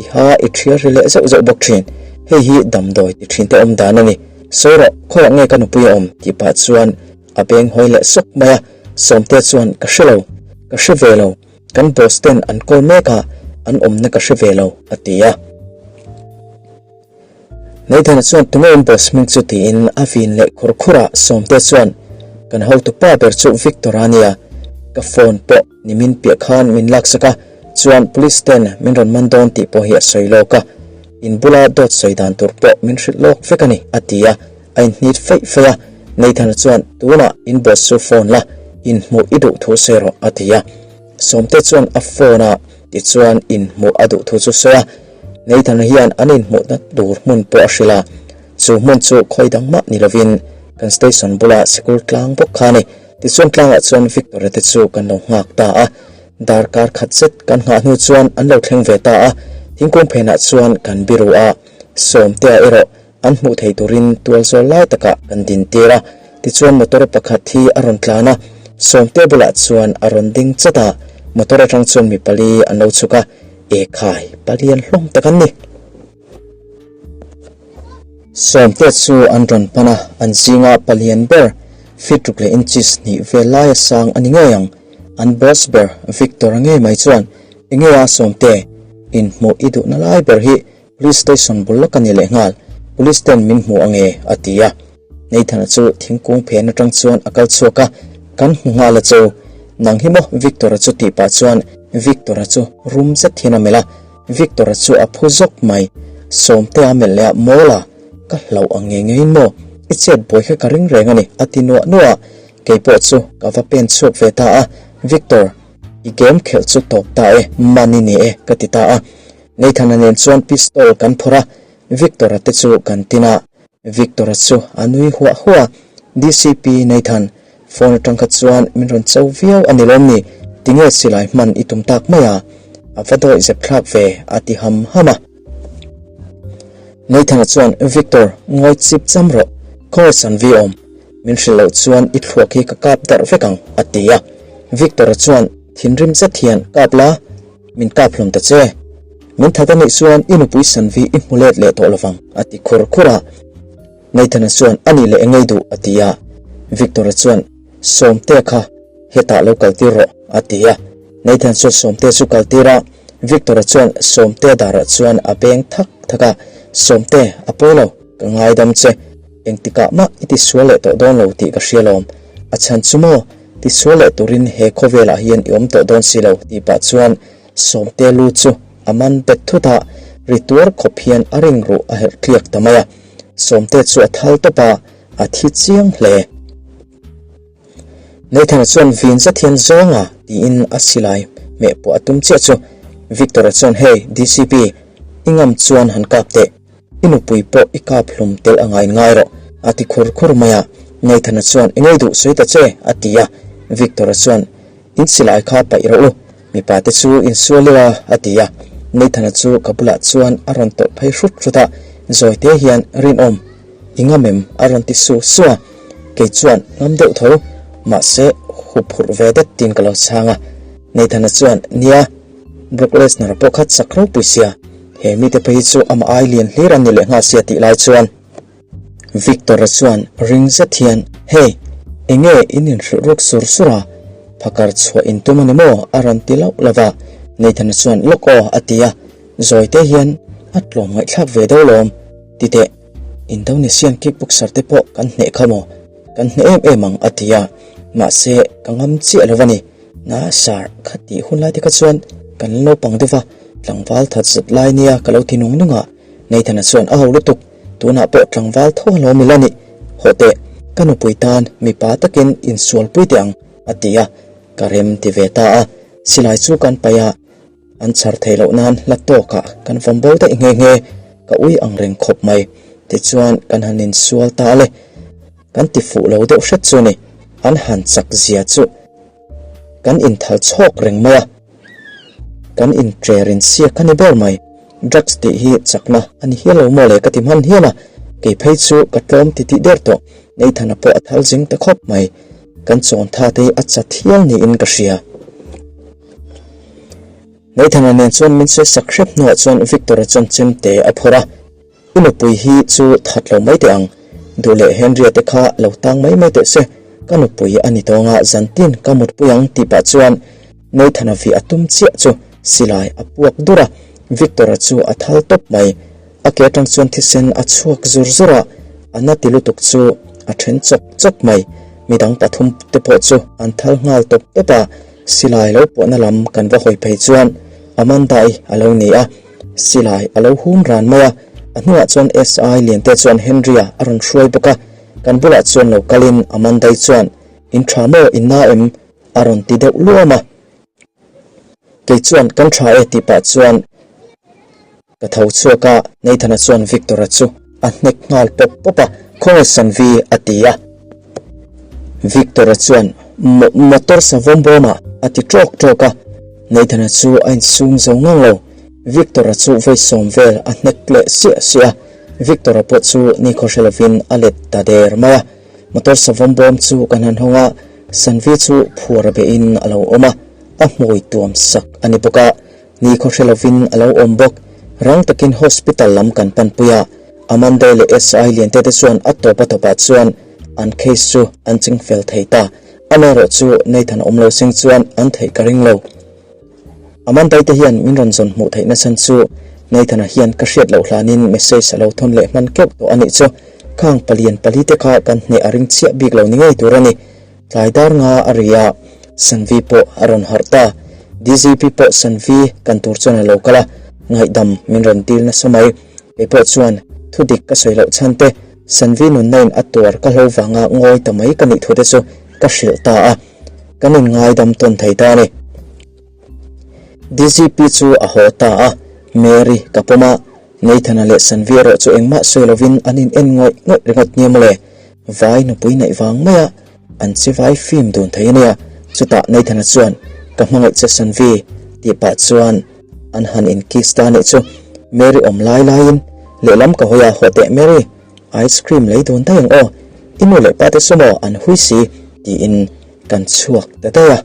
i ha i ṭhiar ri leh zeuh zeuh bawk ṭhin, hei hi damdawi ti ṭhin te awm dan a ni, sawi rawh, khawiah nge ka nupui a awm? tih pah chuan A beng hawi leh sawk mai a, Sawmte chuan ka hre lo, ka hre ve lo, kan boss ten an call mek a, an awmna ka hre ve lo, a ti a. Nathan-a chuan tunge in boss hming chu tiin a vin leh khur khur a, Sawmte chuan kan hotu pa ber chu Victor-a nia. Ka phone pawh nimin piah khan min laksak a, chuan police ten min rawn man dawn tih pawh hi a sawi lawk a. In bula dawt sawi dan tur pawh min hrilh lawk vek a ni, a ti a, a inhnit feih feih a. Nathan-a chuan, Tunah in boss chu phone la, inhmuh i duh thu sawi rawh, a ti a. Sawmte chuan a phone a tichuan inhmuh a duh thu chu sawi a. Nathan-a hian an inhmuhna tur hmun pawh a hrilh a, chu hmun chu khawi dang mah ni lovin kan station bula sikul tlang bawk kha a ni. Tichuan tlangah chuan Victor-a te chu kan lo nghak ta a, darkar khat zet kan nghah hnu chuan an lo thleng ve ta a, thingkung phenah chuan kan biru a, Sawmtea erawh an hmuh thei turin tual zawl lai takah kan din tir a, tichuan motor pakhat hi a rawn tlan a, Sawmtea bulah chuan a rawn ding chat a, motor atang chuan mi pali an lo chhuk a, Ekhai, palian hlawm tak an ni. Sawmte chu an rawn pan a, an zinga palian ber feet ruk leh inches hnih vel laia sang a ni ngei ang. An boss ber Victor-a ngei mai chuan, Enge a Sawmte, inhmuh i duhna lai ber hi Police station bul lawk a ni lehnghal, police ten min hmu ange, a ti a. Nathan-a chu thingkung phen atang chuan a kal chhuak a, Kan hmu nghal a chu. Nang hi maw Victor-a chu tih pah chuan Victor-a chu rum zet hian a melh a, Victor-a chu a phu zawk mai. Sawmtea melh leh a, Mawla, ka hlauh ang ngei ngeiin maw? I chet buai kha ka ring reng a ni, a ti nuah nuah a. Kei pawh chu ka va pen chhuak ve ta a, Victor, i game khelh chu tawp ta e, man i ni e, ka ti ta a. Nathan-a nen chuan pistol kan phawrh a, Victor-a te chu kan tin a. Victor-a chu a nui huah huah a, DCP Nathan, phone atang kha chuan min rawn cho viau a ni lawm ni, tinge silai hman i tum tak mai a? A va dawih zep thlak ve, a ti ham ham a. Nathan-a chuan, Victor, ngawi chip cham rawh, khawngaih san vi awm, min hrilh loh chuan i thluak hi ka kap darh vek ang, a ti a. Victor-a chuan thinrim zet hian, Kap la, Min kap hlawm ta che. Min that a nih chuan i nupui Sanvi i hmu let leh tawh lovang, a ti khur khur a. Nathan-a chuan a nih leh engei duh, a ti a. Victor-a chuan, Sawmtea kha hetah lo kal tir rawh, a ti a. Nathan chuan Sawmtea chu kal tir a. Victor-a chuan Sawmtea darah chuan a beng thak thak a, Sawmte, a pawi lo, ka ngaidam che. Engtikah mah i ti sual leh tawh dawn lo tih ka hria lawm. A chhan chu maw? Ti sual leh turin he khawvelah hian i awm tawh dawn si lo tih pah chuan Sawmte lu chu a man bet thut a, ri tuar khawp hian a ring ruh a herh tliak ta mai a. Sawmte chu a thal tawp a, a thi chiang hle. Nathan-a chuan vin zet hian zawng a tiin a silai hmeh pawh a tum chiah chu Victor-a chuan Hey DCP, i ngam chuan han kap teh. I nupui pawh i kap hlum telh a ngain ngai rawh, a ti khur khur mai a. Nathan-a chuan, Engei duh sawi ta che, a ti a. Victor-a chuan, In silai kha paih rawh u, mipa te chu in sual ila, a ti a. Nathan-a chu ka bulah chuan a rawn tawlh phei hrut hrut a, zawite hian, Rinawm, i ngam em? a rawn ti su su a. Kei chuan, Ngam deuh tho, mahse hup hurh ve det tiin ka lo chhang a. Nathan-a chuan, Nia, Brock Lesnar pawh kha chak ropui sia, he mite phei hi chu amah ai lian hlir an ni leh nghal sia tih lai chuan Victor-a chuan ring zet hian, Hey, enge in inhrilh ruk sur sur a, phakar chhuah in tum a ni maw? a rawn ti lauh lauh a. Nathan-a chuan, Lawk aw, a ti a, zawite hian a tlawm ngaihthlak ve deuh lawm, ti teh, Indonesian kickboxer te pawh kan hneh kha maw? Kan hneh em em ang, a ti a, mahse ka ngam chiah lo a ni. Na sar kha tih hun lai te kha chuan kan la naupang deuh va, tlangval that zet lai nia ka lo ti nung nung a, Nathan-a chuan a ho lutuk, tunah pawh tlangval tho a lo mil a ni, hawh teh, ka nupui tan mipa takin insualpui teh ang a ti a, ka rem ti ve ta a, silai chu kan paih a, an chhar theih loh nan hla tawkah kan vawm bo daih nghe nghe, ka ui ang reng khawp mai, tichuan kan han insual ta le. Kan ti fuh lo deuh hret chu ni, an han chak zia chu kan inthal chhawk reng mai a, kan intre rin siak a ni ber mai. Drugs tih hi chakna a ni hial lo maw le ka ti hman hian a, kei phei chu ka tlawm ti tih der tawh, Nathan-a pawh a thal zing ta khawp mai, kan chawn tha te hi a chat hial niin ka hria. Nathan-a nen chuan min sawi sak hrep hnuah chuan Victor-a chuan chemte a phawrh a. I nupui hi chu that lo mai teh ang, duh leh Henry-a te kha lo tang mai mai teh se, ka nupui a ni tawnga zantin ka mutpui ang tih pah chuan Nathan-a vih a tum chiah chu silai a puak dur a, Victor-a chu a thal tawp mai. A ke atang chuan thisen a chhuak zur zur a, a na ti lutuk chu a then chawk chawk mai. Midang pathum te pawh chu an thal nghal tawp tawp a, silai lo puahna lam kan va hawi phei chuan Amanda-i a lo ni a, silai a lo hum ran mai a, a hnuah chuan SI Liante chuan Henry-a a rawn hruai bawk a, kan bulah chuan lo kalin Amanda-i chuan, In tha maw, in na em? a rawn ti deuh luam a. Kei chuan kan tha e tih pah chuan ka tho chhuak a, Nathan-a chuan Victor-a chu a hnek nghal pawp pawp a, Khawngaih Sanvi a ti a. Victor-a chuan Motor savawm bawm ah a ti tawk tawk a, Nathan-a chu a insum zo ngang lo. Victor-a chu vawi sawm vel a hnek leh siah siah a, Victor-a pawh chu nikhaw hre lovin a let ta der mai a. Motor savawm bawm chu kan han hawng a, Sanvi chu phuar a behin a lo awm a, a hmui tuam sak a ni bawk a, nikhaw hre lovin a lo awm bawk. Rang takin hospital lam kan panpui a, Amanda leh SI Liante te chuan a tawp a tawpah chuan an case chu an ching fel thei ta. Amaherawh chu Nathan awm lo seng chuan an theih ka ring lo. Amanda te hian min rawn zawn hmuh theih nachhan chu Nathan-a hian ka hriat loh hlanin message a lo thawn leh hman keuh tawh a nih chu. Khang palian pali te kha kan hneh a ring chiah bik lo ni ngei tur a ni. Tlai dar nga a ri a, Sanvi pawh a rawn harh ta. DGP pawh Sanvi kan tur chuan a lo kal a, ngaihdam min rawn dil nasa mai. Kei pawh chuan thu dik ka sawi loh chhan te, Sanvi nunna in a tuar ka hlo vanga ngawi ta mai ka nih thu te chu ka hrilh ta a. Kan inngaidam tawn thei ta a ni. DGP chu a haw ta a, Mary ka pawm a, Nathan-a leh Sanvi erawh chu engmah sawi lovin an in en ngawih ngawih ringawt nia mawle. Vai nupui neih vang maia an che vai fim dun thei a nia. Chutah Nathan-a chuan, Ka hmangaih che Sanvi, tih pah chuan an han in kiss ta anih chu. Mary awm lai laiin lehlam ka hawi a, Haw teh Mary, ice cream lei dun daih ang aw, i nu leh pa te chu maw an hui si, tiin kan chhuak ta daih a.